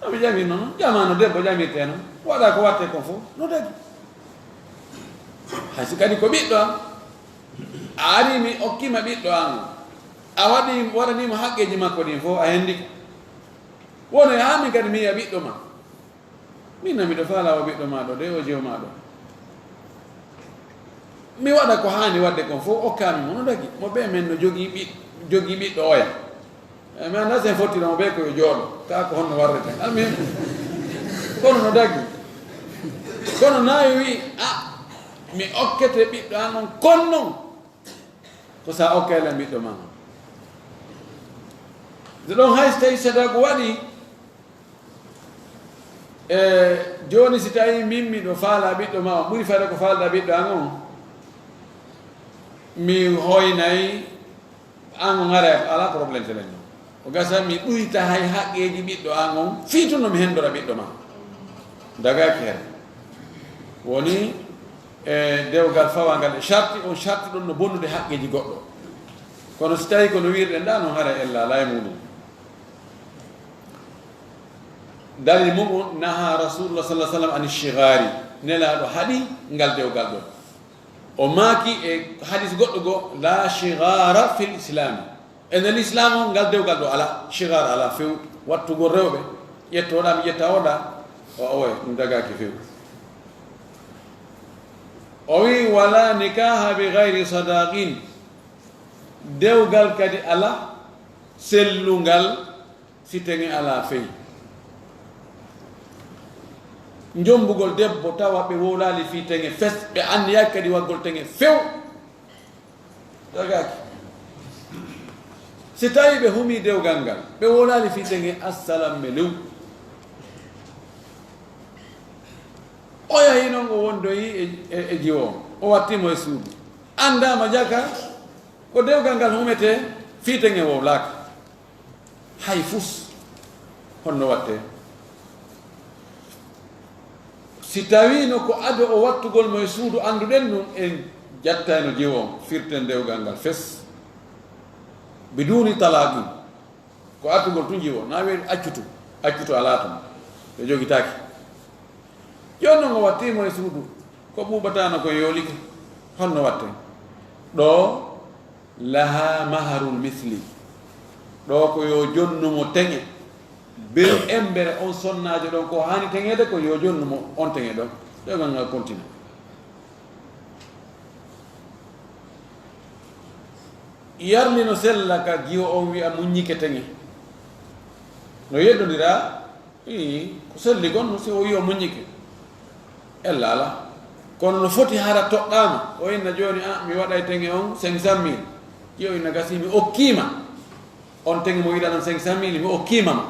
No ɓe ƴami noon, ƴama no debbo ƴamirte noon, waɗa ko watte kon fof, no dagi. Hay si kadi ko ɓiɗɗo am, a ari mi okkima ɓiɗɗo am, a waɗi, waɗanimo haqqeeji makko ɗin fof, a hendike. Wono e haa min kadi mi yiya ɓiɗɗo ma. Min na miɗo faala o ɓiɗɗo ma ɗo, de o jew ma ɗo. Mi waɗa ko haani waɗde kon fof, okkami mo, no dagi. Mo ɓe men no jogii ɓi-, jogii ɓiɗɗo oya. E, mi anndaa sen fottira mo ɓe ko yo jooɗo. Kaa ko honno warreten. Almuhim, kono no dagi. Kono nayi wi, a, mi okkete ɓiɗɗo an on, kon non. Ko sa okkay lan ɓiɗɗo ma on. Nde ɗon hay so tawi sadaku waɗi, e, jooni si tawi min miɗo faala ɓiɗɗo ma on, ɓuri fayda ko faalɗa ɓiɗɗo an on, mi hoynay an on, ara ala problème telen non. O gasa mi ɗuyta hay haqqeeji ɓiɗɗo an on, fii tun no mi hendora ɓiɗɗo ma. Dagaaki hen. Woni, e, dewgal fawangal e sharti, on sharti ɗon no bonnude haqqeeji goɗɗo. Kono si tawi ko no wirɗen ɗa non, hara ella ala e muɗum. Dalil muɗum, naha Rasulullah sallallahu alaihi wasallam ani shigari. Nelaaɗo haɗi ngal dewgal ɗon. O maaki e hadis goɗɗo goo, la shigara fil islami. E nder l'islam on, ngal dewgal ɗo ala, shigar ala few, wattugol rewɓe, ƴettoɗa mi ƴetta oɗa, o oye, ɗum dagaki few. O wi, wala nikaha bi gayri sadaqin. Dewgal kadi ala, sellungal, si teŋe ala fey. Jombugol debbo tawa ɓe wowlali fii teŋe fes, ɓe anniyaki kadi waggol teŋe few. Dagaki. Si tawi ɓe humi dewgal ngal, ɓe wowlali fii teŋe, assalam me lew. O yahi non, o wondoyi e, e, e jiwo, o watti mo e suudu. Andama jaka, ko dewgal ngal humete, fii teŋe wowlaka. Hay fus, honno watte? Si tawiino ko ado o wattugol mo e suudu, annduɗen ɗum, en jattayno jiwo on, firten dewgal ngal fes. Biduni talaqin. Ko artugol tun jiwo, na wi'en accutu, accutu alaa tun. Ɓe jogitaake. Jooni non o watti mo e suudu, ko ɓuuɓataano ko yoolike, honno watte? Ɗo, laha maharul misli. Ɗo ko yo jonnu mo teŋe. Bel embere on sonnaajo ɗon ko haani teŋeede ko yo jonnu mo on teŋe ɗon. Ɗewgal ngal kontina. Yarli no sella ka jiwo on wi'a muññike teŋe. No yeddondira, ii, ko selli gon, si o wi'i o muññike. Ella ala. Kono no foti hara toɗɗaama. O inna jooni, a, mi waɗay teŋe on cinq cent mille. Jiwo inna gasi mi okkiima. On teŋe mo yiɗanon cinq cent mille, mi okkiima ma.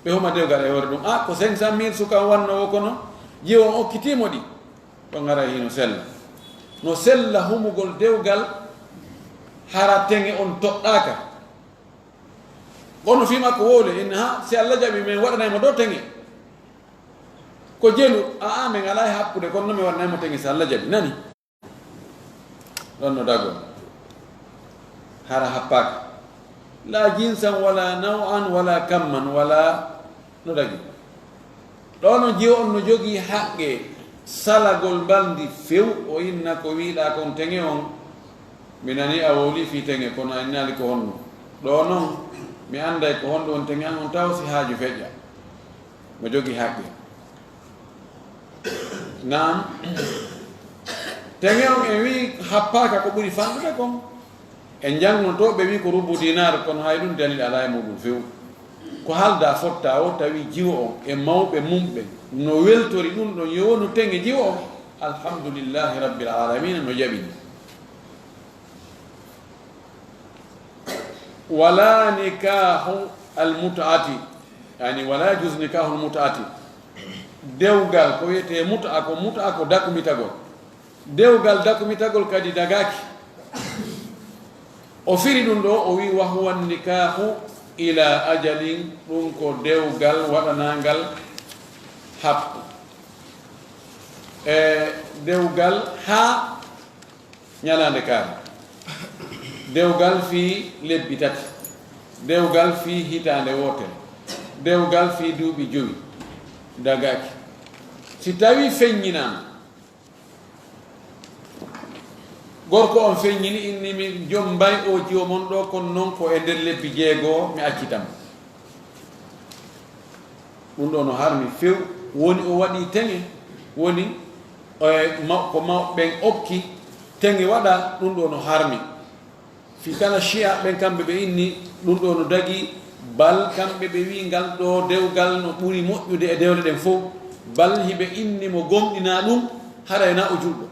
Ɓe huma dewgal e hoore ɗum. A, ko cinq cent mille suka on wannoo o kono, jiwo on okkitiimo ɗi. Ɗon haray hino sella. No sella humugol dewgal hara teŋe on toɗɗaaka. Kono fii makko wowle, inna ha, si Allah jaɓi, min waɗanay mo dow teŋe. Ko jelu, a, a, min alaa e happude, kono no mi waɗanay mo teŋe si Allah jaɓi. Nani? Ɗon no dagol. Hara happaaka. La jinsan wala naw'an wala kamman wala no dagi. Ɗo no jiwo on no jogii haqqe salagol mbalndi few, o inna ko wiɗa kon teŋe on. Mi nani a wowli fii teŋe, kono a innaali ko honno. Ɗo non, mi annday ko honɗo woni teŋe an on taw si haaju feƴƴa. No jogii haqqe. Naam. Teŋe on en wi'i happaaka ko ɓuri fanɗude kon. En janngotoo ɓe wi'i ko rubu dinaar, kono hay ɗum dalil alaa e muɗum few. Ko haalda fotta o tawi jiwo on e mawɓe mum ɓen no weltori ɗum ɗon yo wonu teŋe jiwo on. Alhamdulillahi rabbil alamina no jaɓini. Wala nikahu almut'ati, yani wala yajuz nikahu almut'ati. Dewgal ko wiyetee mut'a ko, mut'a ko dakumitagol. Dewgal dakumitagol kadi dagaaki. O firi ɗum ɗo, o wi, wa huwa nikahu ila ajalin, ɗum ko dewgal waɗanangal happu. E dewgal haa ñalaande kaari, dewgal fii lebbi tati, dewgal fii hitaande wootere, dewgal fii duuɓi jowi, dagaaki. Si tawii feññinaama, gorko on feññini, inni, "Mi jommbay oo jiwo mon ɗoo, kono non ko e nder lebbi jeego mi accita mo." Ɗum ɗoo no harmi few, woni o waɗii teŋe, woni, e, maw-, ko mawɓe ɓen okki teŋe waɗa, ɗum ɗoo no harmi. Fii kala Shiya ɓen, kamɓe ɓe inni, ɗum ɗoo no dagii, bal kamɓe ɓe wi'i ngal ɗoo dewgal no ɓuri moƴƴude e dewle ɗen fow, bal hiɓe inni mo gomɗinaa ɗum, haray na o julɗo.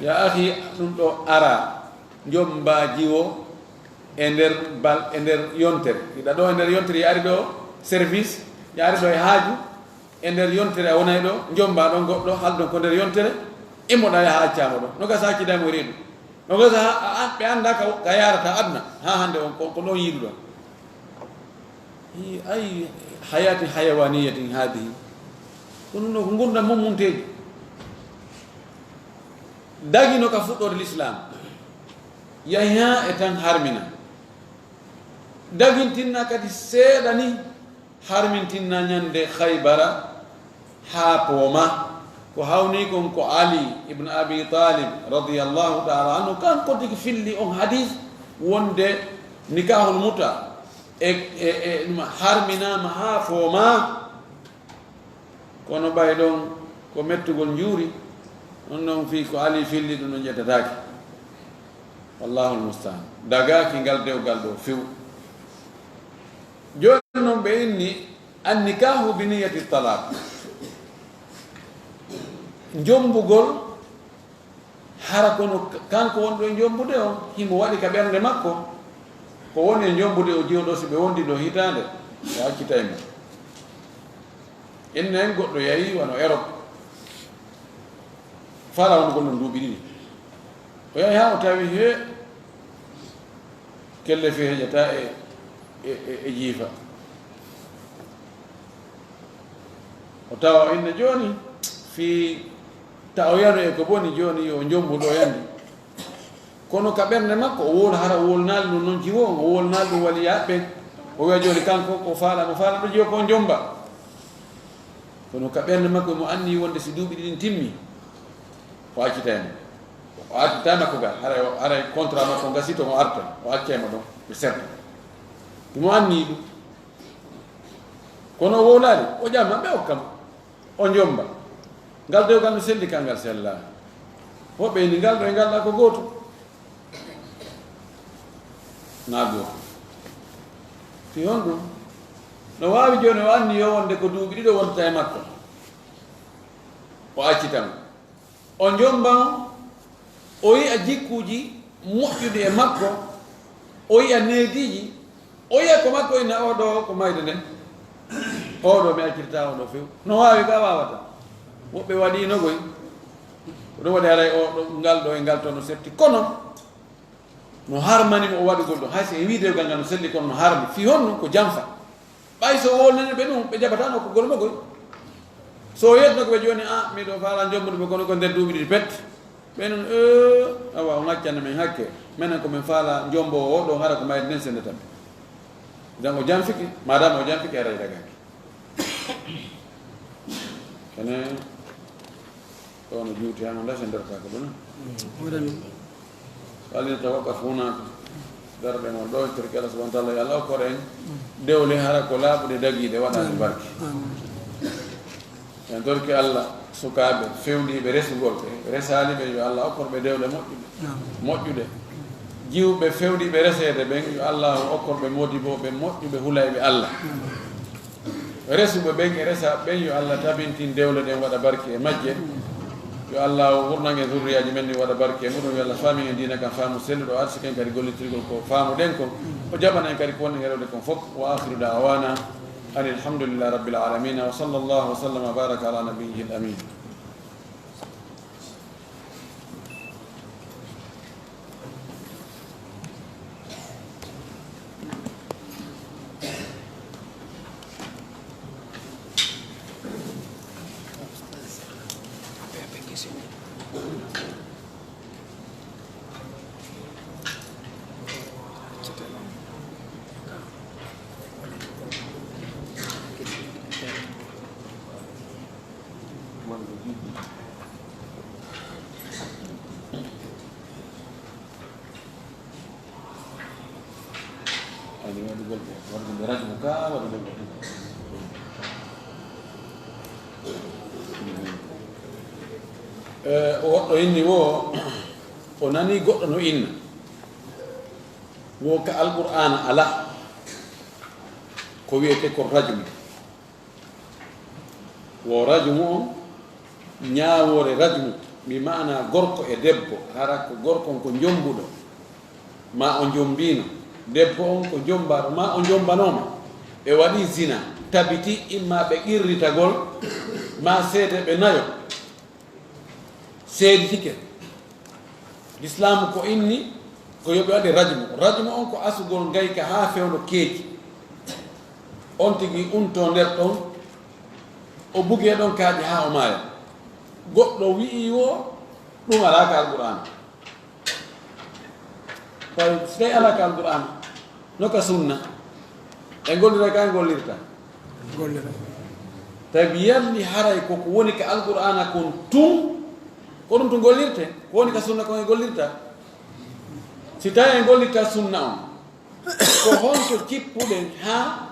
Ya akhi, ɗum ɗoo araa, njommbaa jiwo e nder bal, e nder yontere. Hiɗa ɗoo e nder yontere, yaari ɗoo service, yaari ɗoo e haaju, e nder yontere a wonay ɗoo, njommbaa ɗon goɗɗo, halɗon ko nder yontere, immoɗaa yaha accaa mo ɗon. No gasa accidaa mo e reedu. No gasa a, a, ɓe anndaa ka, ka yaarata aduna, haa hannde on, ko, ko ɗon yiiduɗon. Hi-, ay hayati hayawaniyatin hadihi. Ko ɗum ɗoo ko ngurndan mummunteeji. Dagino ka fuɗɗoode Lislaam. Yahi haa e tan harmina. Dagintinna kadi seeɗa ni, harmintinna ñande Haybara haa pooma. Ko hawni kon ko Ali ibn Abi Talib radiyallahu ta'ala anhu, kanko tigi filli on hadis wonde nikahul muta e, e, e, ɗum harminaama haa fooma. Kono ɓay ɗon ko mettugol njuuri, ɗum ɗon fii ko Ali filli ɗum ɗon ƴettataake. Wallahul musta'an. Dagaaki ngal dewgal ɗoo few. Jooni non ɓe inni, "An nikahu bi niyyati talaq." Njombugol, hara kono kanko wonɗo e njombude on, himo waɗi ka ɓernde makko. Ko woni e njombude o jiwo ɗoo, si ɓe wondi ɗoo hitaande, o accitay mo. Innen goɗɗo yahi wano Erop, faalaa wonugol ɗon duuɓi ɗiɗi. O yahi haa o tawi he kelle fii heƴataa e, e, e, e jiifa. O tawa o inna jooni fii ta o yano e ko boni jooni yo njombu ɗoo yandi. Kono ka ɓernde makko, o wowla hara o wowlanaali ɗum non jiwo on, o wowlanaali ɗum waliyaaɓe ɓen. O wi'a jooni kanko ko faala, mo faala ɗo jiwo ko o njomba. Kono ka ɓernde makko, mo anni wonde si duuɓi ɗiɗi timmi, o accitay mo. O accitay makko ga, haray o, haray contrat makko gasito, o arta, o accay mo ɗon, ɓe serta. Mo anni ɗum. Kono o wowlaali, o ƴama, ɓe okka mo. O njomba. Ngal dewgal no selli, ka ngal sellaa. Woɓɓe ini ngal ɗo e ngal ɗa ko gooto. Na gooto. Fii honɗum? No waawi jooni o anni yo wonde ko duuɓi ɗiɗo wonta e makko. O accita mo. O njomba mo. O yi'a jikkuuji moƴƴuɗi e makko. O yi'a neediiji. O yi'a ko makko ina oo ɗoo ko mayde nden. Oo ɗoo mi accirtaa oo ɗoo few. No waawi ka waawata. Woɓɓe waɗii no goy. Ko ɗum waɗi haray oo ɗoo, ngal ɗoo e ngal to no setti. Kono no harmani mo o waɗugol ɗoo. Hay so e wiide ngal ngal no selli kono no harmi. Fii honno ko janfa. Ɓay so wowlani ɓe ɗum, ɓe jaɓataa no ko gol mo goy. So o yetno ko ɓe jooni, "Ah, miɗo faala njombude ɓe kono ko nder duuɓi ɗiɗi pet." Ɓe non, "Eh, awa, o ŋaccana men hakke. Menen ko men faala njombo o ɗo hara ko mayde nden sendata men." Jan o janfike, madame o janfike, aray dagaki. Kene, ɗo no juuti, hano nda senderta ko ɗum. Waɗani. Walin tawaqqaf huna. Darɗe mon ɗo, torki Allah subhanahu wa ta'ala, yo Allah okkor en dewle hara ko laaɓuɗe dagiiɗe, waɗa albarke. Amin. En torki Allah, sukaaɓe fewniiɓe resugol ɓe, resaali ɓe, yo Allah okkor ɓe dewle moƴƴuɗe, moƴƴude. Jiwɓe fewniiɓe reseede ɓen, yo Allah okkor ɓe modibooɓe moƴƴuɓe hulayɓe Allah. Resuɓe ɓen e resaaɓe ɓen, yo Allah tabintin dewle ɗen, waɗa barke e majje. Yo Allah wurnan en zurriyaaji men ɗin, waɗa barke e muɗum. Yo Allah faamin en diina kan faamu selluɗo, o arsiki en kadi gollitirgol ko faamuɗen kon. O jaɓana en kadi ko wonɗen e rewde kon fof. Wa akhiru da'wana anil hamdulillahi rabbil alamin. Wa sallallahu wa sallama wa baraka ala nabiyyil amin. Ani waɗugol ɓe, waɗugol ɓe rajmu ka, waɗugol ɓe. Eh, o woɗɗo inni wo, o nani goɗɗo no inna. Wo ka Alqur'aana ala ko wiyete ko rajmu. Wo rajmu on, ñaawoore rajmu, bi maana gorko e debbo, hara ko gorko on ko jombuɗo, ma o jombiino, debbo on ko jombaɗo, ma o jombanooma, ɓe waɗi zina, tabiti, imma ɓe qirritagol, ma seede ɓe nayo. Seeditike. Lislaamu ko inni ko yo ɓe waɗe rajmu. Rajmu on ko asugol ngayka haa fewndo keeci. On tigi untoo nder ɗon, o bugee ɗon kaaƴe haa o maaya. Goɗɗo wi'i wo ɗum alaa ka Alqur'aana. Tawi si tawi alaa ka Alqur'aana, no ka sunna, ɓe ngollira ka ngollirta. Gollira. Tawi yalli haray ko ko woni ka Alqur'aana kon tun, ko ɗum tun gollirte, ko woni ka sunna kon e gollirta. Si tawi en gollirta sunna on, ko honto cippuɗen haa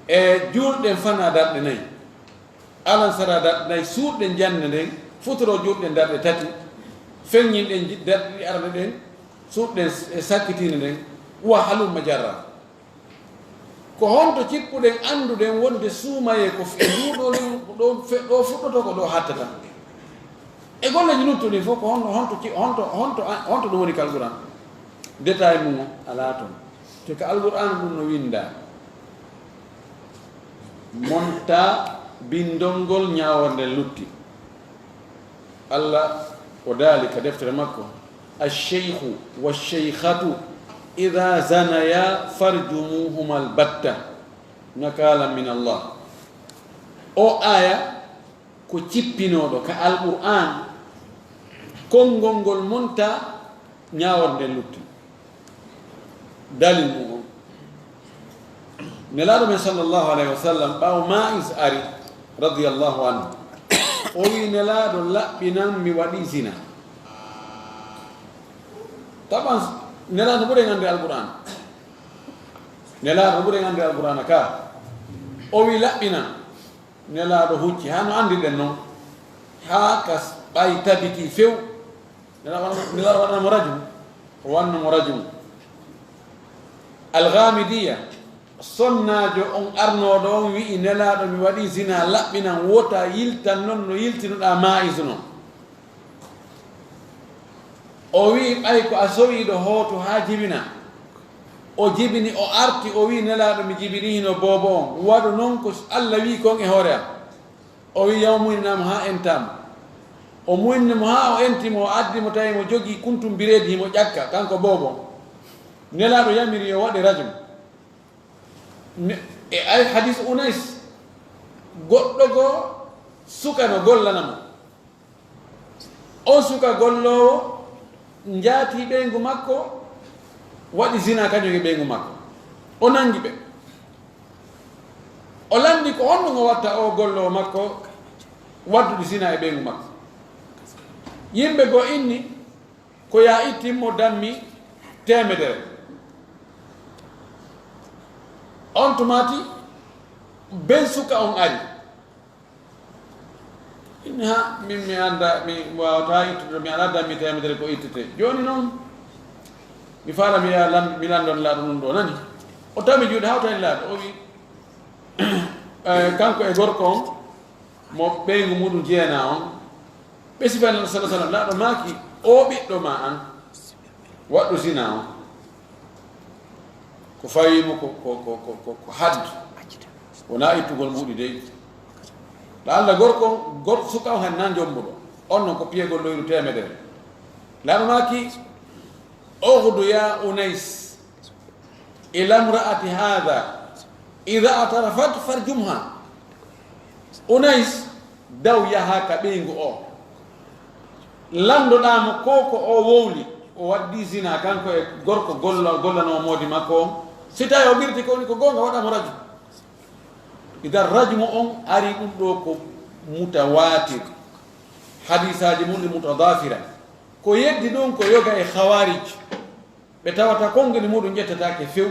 e juulɗen fana darɗe nayi? Alan sara darɗe nayi, suuɗɗen jannde nden, futuro juulɗen darɗe tati, feññinɗen ji-, darɗe ɗiɗi arde ɗen, suuɗɗen s-, e sakkitiinde nden, wa halumma jarra. Ko honto cippuɗen annduɗen wonde suumayee ko f-, e nduu ɗoo lew-, ko ɗoo fe-, ɗoo fuɗɗotoo, ko ɗoo hattata? E golleeji luttuɗi fof, ko honto, honto ci-, honto, honto, honto ɗum woni ka Alqur'aan? Détail mum o alaa toon. Te ka Alqur'aan ɗum no winndaa. Monta binndol ngol ñaawore nden lutti. Allah o daali ka deftere makko, "Ash-shaykhu wash-shaykhatu idha zanaya farjumuhuma al-batta, nakala min Allah." O aya ko cippinooɗo ka Alqur'aan, konngol ngol monta ñaawore nden lutti. Dalil mum on. Nelaaɗo men sallallahu alayhi wa sallam, ɓaawo Maa'is ari, radiyallahu anhu, o wi, "Nelaaɗo, laɓɓinan mi waɗi zina." Taban, Nelaaɗo ɓuri en annde Alqur'aan. Nelaaɗo ɓuri en annde Alqur'aan ka. O wi, "Laɓɓinan." Nelaaɗo hucci, haa no anndirɗen non. Haa ka s-, ɓay tabiti few. Nelaaɗo waɗana, Nelaaɗo waɗana mo rajmu. O wanna mo rajmu. Alghaamidiya, sonnaajo on arnooɗo on wi'i, "Nelaaɗo, mi waɗii zina, laɓɓinan, wota yiltan non no yiltinoɗaa Maa'is non." O wi'i, "Ɓay ko a sowiiɗo hootu haa jibina." O jibini, o arti, o wi'i, "Nelaaɗo, mi jibinii hino boobo on. Waɗu non ko Allah wi'i kon e hoore am." O wi'i, "Yaw muynanaa mo haa entaa mo." O muynani mo haa o enti mo, o addi mo, tawi mo jogii kuntum bireedi, himo ƴakka, kanko boobo on. Nelaaɗo yamiri yo waɗe rajmu. Ne, e ay hadis Unays, goɗɗo goo suka no gollana mo. On suka golloowo njaatii ɓeyngu makko, waɗi zina kañum e ɓeyngu makko. O nanngi ɓe. O lanndi ko honɗum o watta o golloowo makko waɗdude zina e ɓeyngu makko. Yimɓe goo inni ko yaa ittin mo dammi teemedere. On tumaati ben suka on ari. Inni, "Ha, min mi annda, mi waawataa ittude, mi alaa dammi teemedere ko ittete. Jooni non, mi faala mi yaha lan-, mi lanndon Nelaaɗo ɗum ɗoo nani." O tami juuɗe hawta e Nelaaɗo, o wi, eh, kanko e gorko on, mo ɓeyngu muɗum jeenaa on, ɓe sifani Nelaaɗo sallallahu alaihi wasallam, Nelaaɗo maaki, "O ɓiɗɗo ma an, waɗɗo zina on." Ko fawi mo ko, ko, ko, ko, ko, ko haddu. Wonaa ittugol mbuuɗi dey. La'alla gorko, gor-, suka on han nan jombuɗo. On non ko piyegol loyru teemedere. Nelaaɗo maaki, "Ukhdu ya Unays, ila imra'ati hadha, idha i'tarafat farjumha." Unays, daw yaha ka ɓeyngu o. Landoɗaa mo ko ko o wowli, o waddi zina kanko e gorko golla-, gollanoowo moodi makko on. Si tawi o ɓirti ko woni ko goonga, waɗa mo rajmu. Idan rajmu on ari ɗum ɗo ko mutawaatir. Hadiisaaji mum ɗi mutadaafira. Ko yeddi ɗum ko yoga e Khawaarij. Ɓe tawata konnguli muɗum ƴettataake few.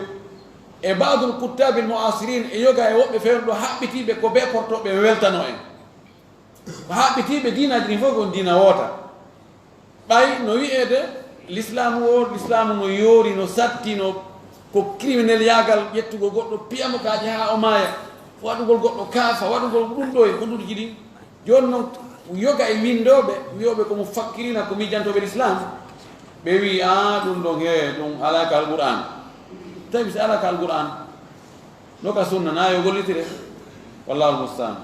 E ba'dul kuttaabil mu'aasiriin e yoga e woɓɓe fewndo haɓɓitiiɓe ko bee porto ɓe weltano en. Ko haɓɓitiiɓe diinaaji ɗin fof ko on diina woota. Ɓay no wi'eede lislaamu o, lislaamu no yoori, no satti, no ko criminel yaagal ƴettugol goɗɗo, piya mo kaaƴe haa o maaya, waɗugol goɗɗo kaafa, waɗugol ɗum ɗo e ko nduuji ɗin. Jooni non, yoga e winndooɓe, wiyooɓe ko mufakkiriina, ko miijantooɓe lislaam, ɓe wi'i, "Aa, ɗum ɗon, he, ɗum alaa ka Alqur'aan." Tawi si alaa ka Alqur'aan, no ka sunna, na yo gollitire. Wallaahu musta'aan.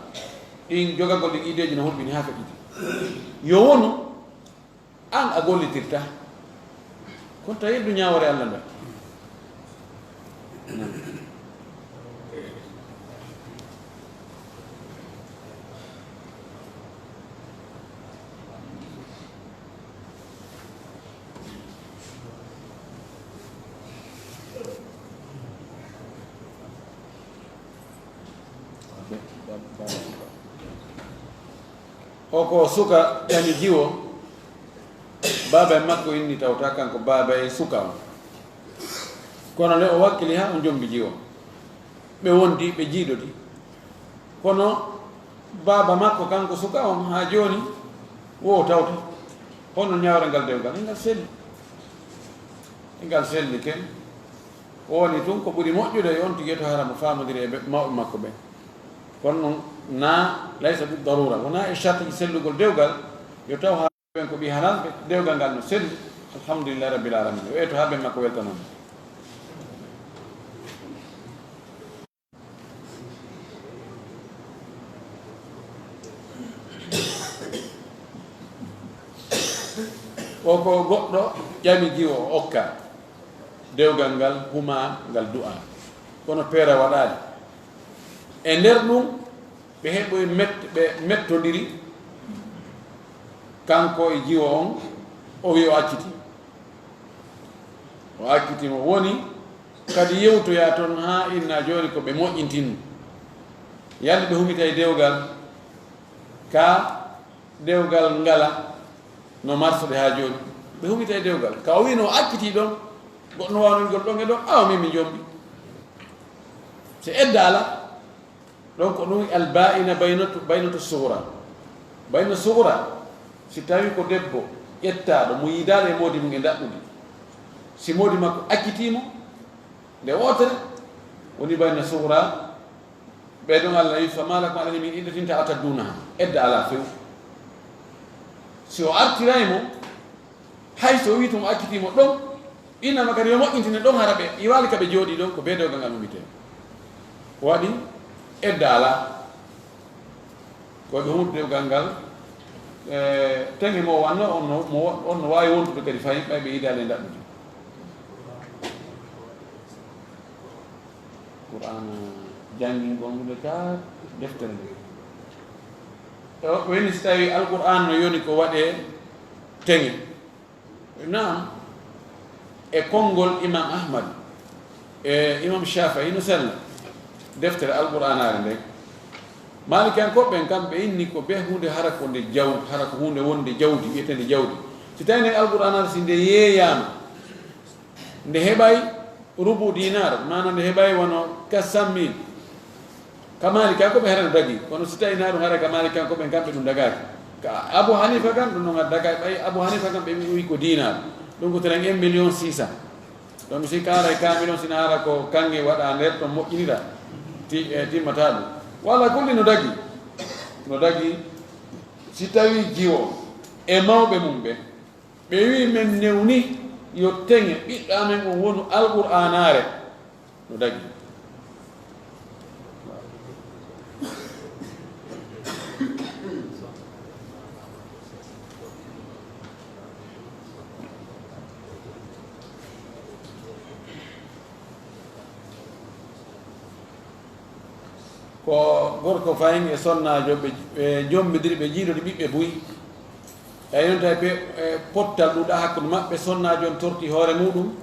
Ɗin jogagol ɗin ideeji no hulɓini haa feƴƴiti. Yo wonu, an a gollitirta. Kono tawi yeddu ñaawoore Allah nde. O ko suka ƴami jiwo, baaba e makko inni tawta kanko baaba e suka on. Kono le o wakkili haa o jombi jiwo. Ɓe wondi, ɓe jiidodi. Kono baaba makko kanko suka on haa jooni wo o tawta. Hono ñaawre ngal dewgal, e ngal selli. E ngal selli ken. O woni tun ko ɓuri moƴƴude e on tigi to hara mo faamodiri e ɓe-, mawɓe makko ɓen. Kono non na laysa bi darura. Wona e sharti sellugol dewgal, yo taw hara ɓen ko ɓi halal ɓe, dewgal ngal no selli. Alhamdulillahi rabbil alamin. O eto haa ɓen makko weltanamo. O ko goɗɗo ƴami jiwo o okka. Dewgal ngal huma ngal du'a. Kono peera waɗaali. E nder ɗum, ɓe heɓoyi met-, ɓe mettodiri kanko e jiwo on, o wi o acciti. O acciti mo woni, kadi yewtoya toon haa inna jooni ko ɓe moƴƴintini. Yalde ɓe humita e dewgal, ka dewgal ngala no marsude haa jooni. Ɓe humita e dewgal. Ka o wi no acciti ɗon, goɗɗo no waawno wi'gol ɗon e ɗon, awa min mi jombi. Se edda ala, ɗon ko ɗum al baina baynatu, baynatu sughra. Bayna sughra, si tawi ko debbo ƴettaaɗo, mo yiidaali e moodi mum e ndaɗɗudi. Si moodi makko acciti mo, nde wootere, woni bayna sughra, ɓe ɗon Allah wi, "Fama lakum alayhinna min iddatin ta'taddunaha." Edda ala few. Si o artiray mo, hay so o wi tun o acciti mo ɗon, innama kadi yo moƴƴintine ɗon hara ɓe iwali ka ɓe jooɗi ɗon, ko be dewgal ngal ummite. Waɗi edda ala. Ko ɓe hundi dewgal ngal, e, teŋe mo wanno, on no, mo, on no waawi wondude kadi fayin, ɓay ɓe yiidaali e ndaɗɗudi. Qur'aana janngingol nde ka deftere nde. E o, woni si tawi Alqur'aan no yoni ko waɗee teŋe. Naam, e konngol Imam Ahmad, e Imam Shafi'i no sella deftere Alqur'aanaare nden. Maalikankoɓe ɓen kamɓe inni ko be huunde hara ko nde jaw-, hara ko huunde wonde jawdi, wiyeteende jawdi. Si tawi nden Alqur'aanaare si nde yeeyaama, nde heɓay rubu dinar, maana nde heɓay wano quatre cent mille. Ka Maalikankoɓe hara no dagi, kono si tawi na ɗum hara ka Maalikankoɓe kamɓe ɗum dagaaki. Ka Abu Hanifa kan ɗum ɗon dagaaki, ɓay Abu Hanifa kan ɓe wi'i ko dinar. Ɗum ko tren un million six cent. Donc si kaaray ka million sina hara ko kanŋe waɗa nder ton moƴƴinira, ti-, e, timmata ɗum. Wala kulli no dagi. No dagi si tawi jiwo e mawɓe mum ɓe, ɓe wi'i, "Men newni yo teŋe ɓiɗɗo amen on wonu Alqur'aanaare." No dagi. Ko gorko fayin e sonnaajo, ɓe, ɓe jombidiri, ɓe jiidodi ɓiɓɓe buy. Tawi noon tawi pe- e pottal ɗuuɗa hakkunde maɓɓe, sonnaajo on torti hoore muɗum,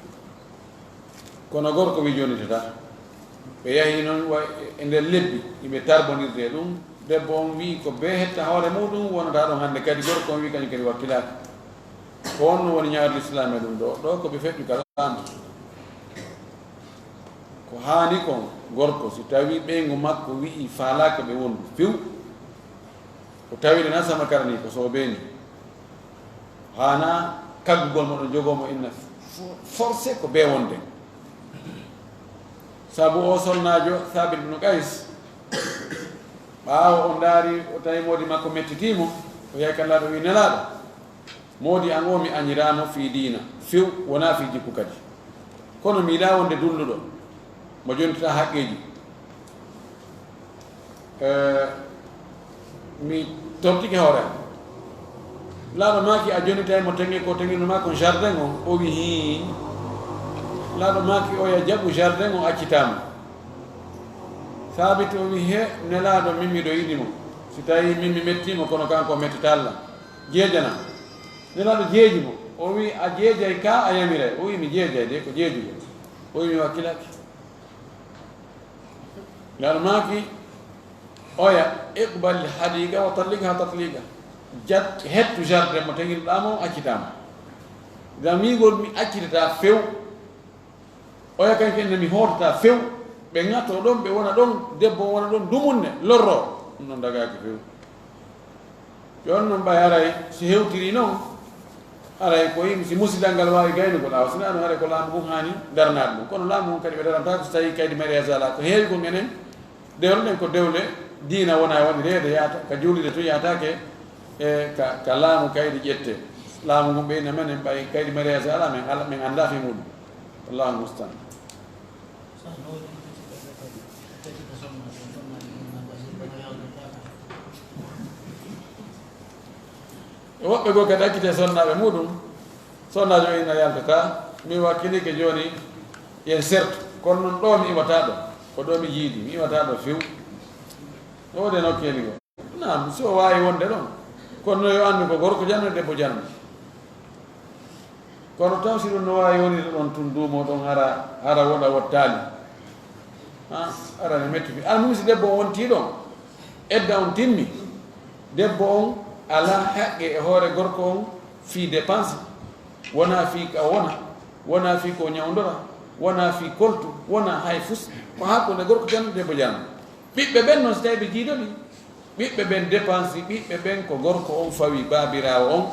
kono gorko wi jonitata. Ɓe yahi noon wa- e nder lebbi, iɓe tarbondirde e ɗum. Debbo on wi ko bee hetta hoore muɗum wonata ɗon hannde kadi, gorko on wi kañum kadi wakkilaaki. Ko on woni ñaawde lislaam e ɗum ɗo, ɗo ko ɓe feƴƴu ka laamu. Ko haani kon, gorko, si tawi ɓeyngu makko wi'i faalaaka ɓe wondu few, o tawi ɗen asama kala ni ko soobee ni. Haana kaggugol mo ɗon jogoo mo inna fo- forcé ko bee wonde. Sabu o sonnaajo Saabit ibnu Qays, ɓaawo o ndaari, o tawi moodi makko mettitii mo, o yahi ka Nelaaɗo, wi: "Nelaaɗo, moodi an o mi añiraano fii diina few, wonaa fii jikku kadi. Kono mi yiɗaa wonde dulluɗo, mo jonitata haqqeeji. Eh, mi tortike hoore am." Nelaaɗo maaki: "A jonitay mo teŋe ko teŋinuma kon jardin o?" O wi: "Hii." Nelaaɗo maaki: "Oya jaɓu jardin o, accitaa mo." Saabit o wi: "He, Nelaaɗo, min miɗo yiɗi mo. Si tawi min mi mettii mo, kono kanko o mettitaa lan. Jeejanam." Nelaaɗo jeeji mo. O wi: "A jeejay ka a yamiray?" O wi: "Mi jeejay de, ko jeejugol." O wi: "Mi wakkilaaki." Nelaaɗo maaki: "Oya, iqbal hadiqa wa talliqha tatliqa. Jat-, hettu jardin mo teŋinɗaa mo, accitaa mo. Ngam wi'ugol mi accitataa few. Oya kañum en mi hootataa few. Ɓe ŋato ɗon, ɓe wona ɗon, debbo on wona ɗon, dumunne, lorro. Ɗum ɗon dagaaki few." Jooni noon ɓay haray si hewtirii noon, haray ko yim-, si musidal ngal waawi gaynugol, awa sinaa ɗum haray ko laamu ngun haani daranaade ɗum. Kono laamu ngun kadi ɓe darantaako so tawii kaydi mariage alaa. Ko heewi kon enen, dewle ɗen ko dewle diina wona waɗi reede yaata, ka juulirde tun yaataake e ka, ka laamu kaydi ƴette. Laamu ngun ɓeyna men en ɓay kaydi mariage alaa, men ala, men anndaa fii muɗum. Wallaahu mustaan. E woɓɓe goo kadi accite sonnaaɓe muɗum, sonnaajo o inna yaltata. Mi wakkilike jooni yen sertu, kono noon ɗo mi iwata ɗo, ko ɗo mi jiidi, mi iwata ɗo few. Ɗo de nokkeeli goo. Naam, si o waawi wonde ɗon, kono yo anndu ko gorko janno, debbo janno. Kono taw si ɗum no waawi wonirde ɗon tun duumo ɗon, hara, hara woɗa wottaali. Ha, hara ne metti fi. Almuhim, si debbo on wontii ɗon, edda on timmi, debbo on alaa haqqe e hoore gorko on fii dépense, wonaa fii ka wona, wonaa fii ko ñawndora, wonaa fii koltu, wonaa hay fus. Ko hakkunde gorko janno, debbo janno. Ɓiɓɓe ɓen non, si tawi ɓe jiidorii, ɓiɓɓe ɓen dépense, ɓiɓɓe ɓen ko gorko on fawi, baabiraawo on,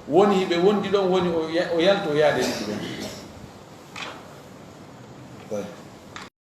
woni hiɓe wondi ɗon, woni o ya-, o yalti o yaade ɓiɓɓe ɓen.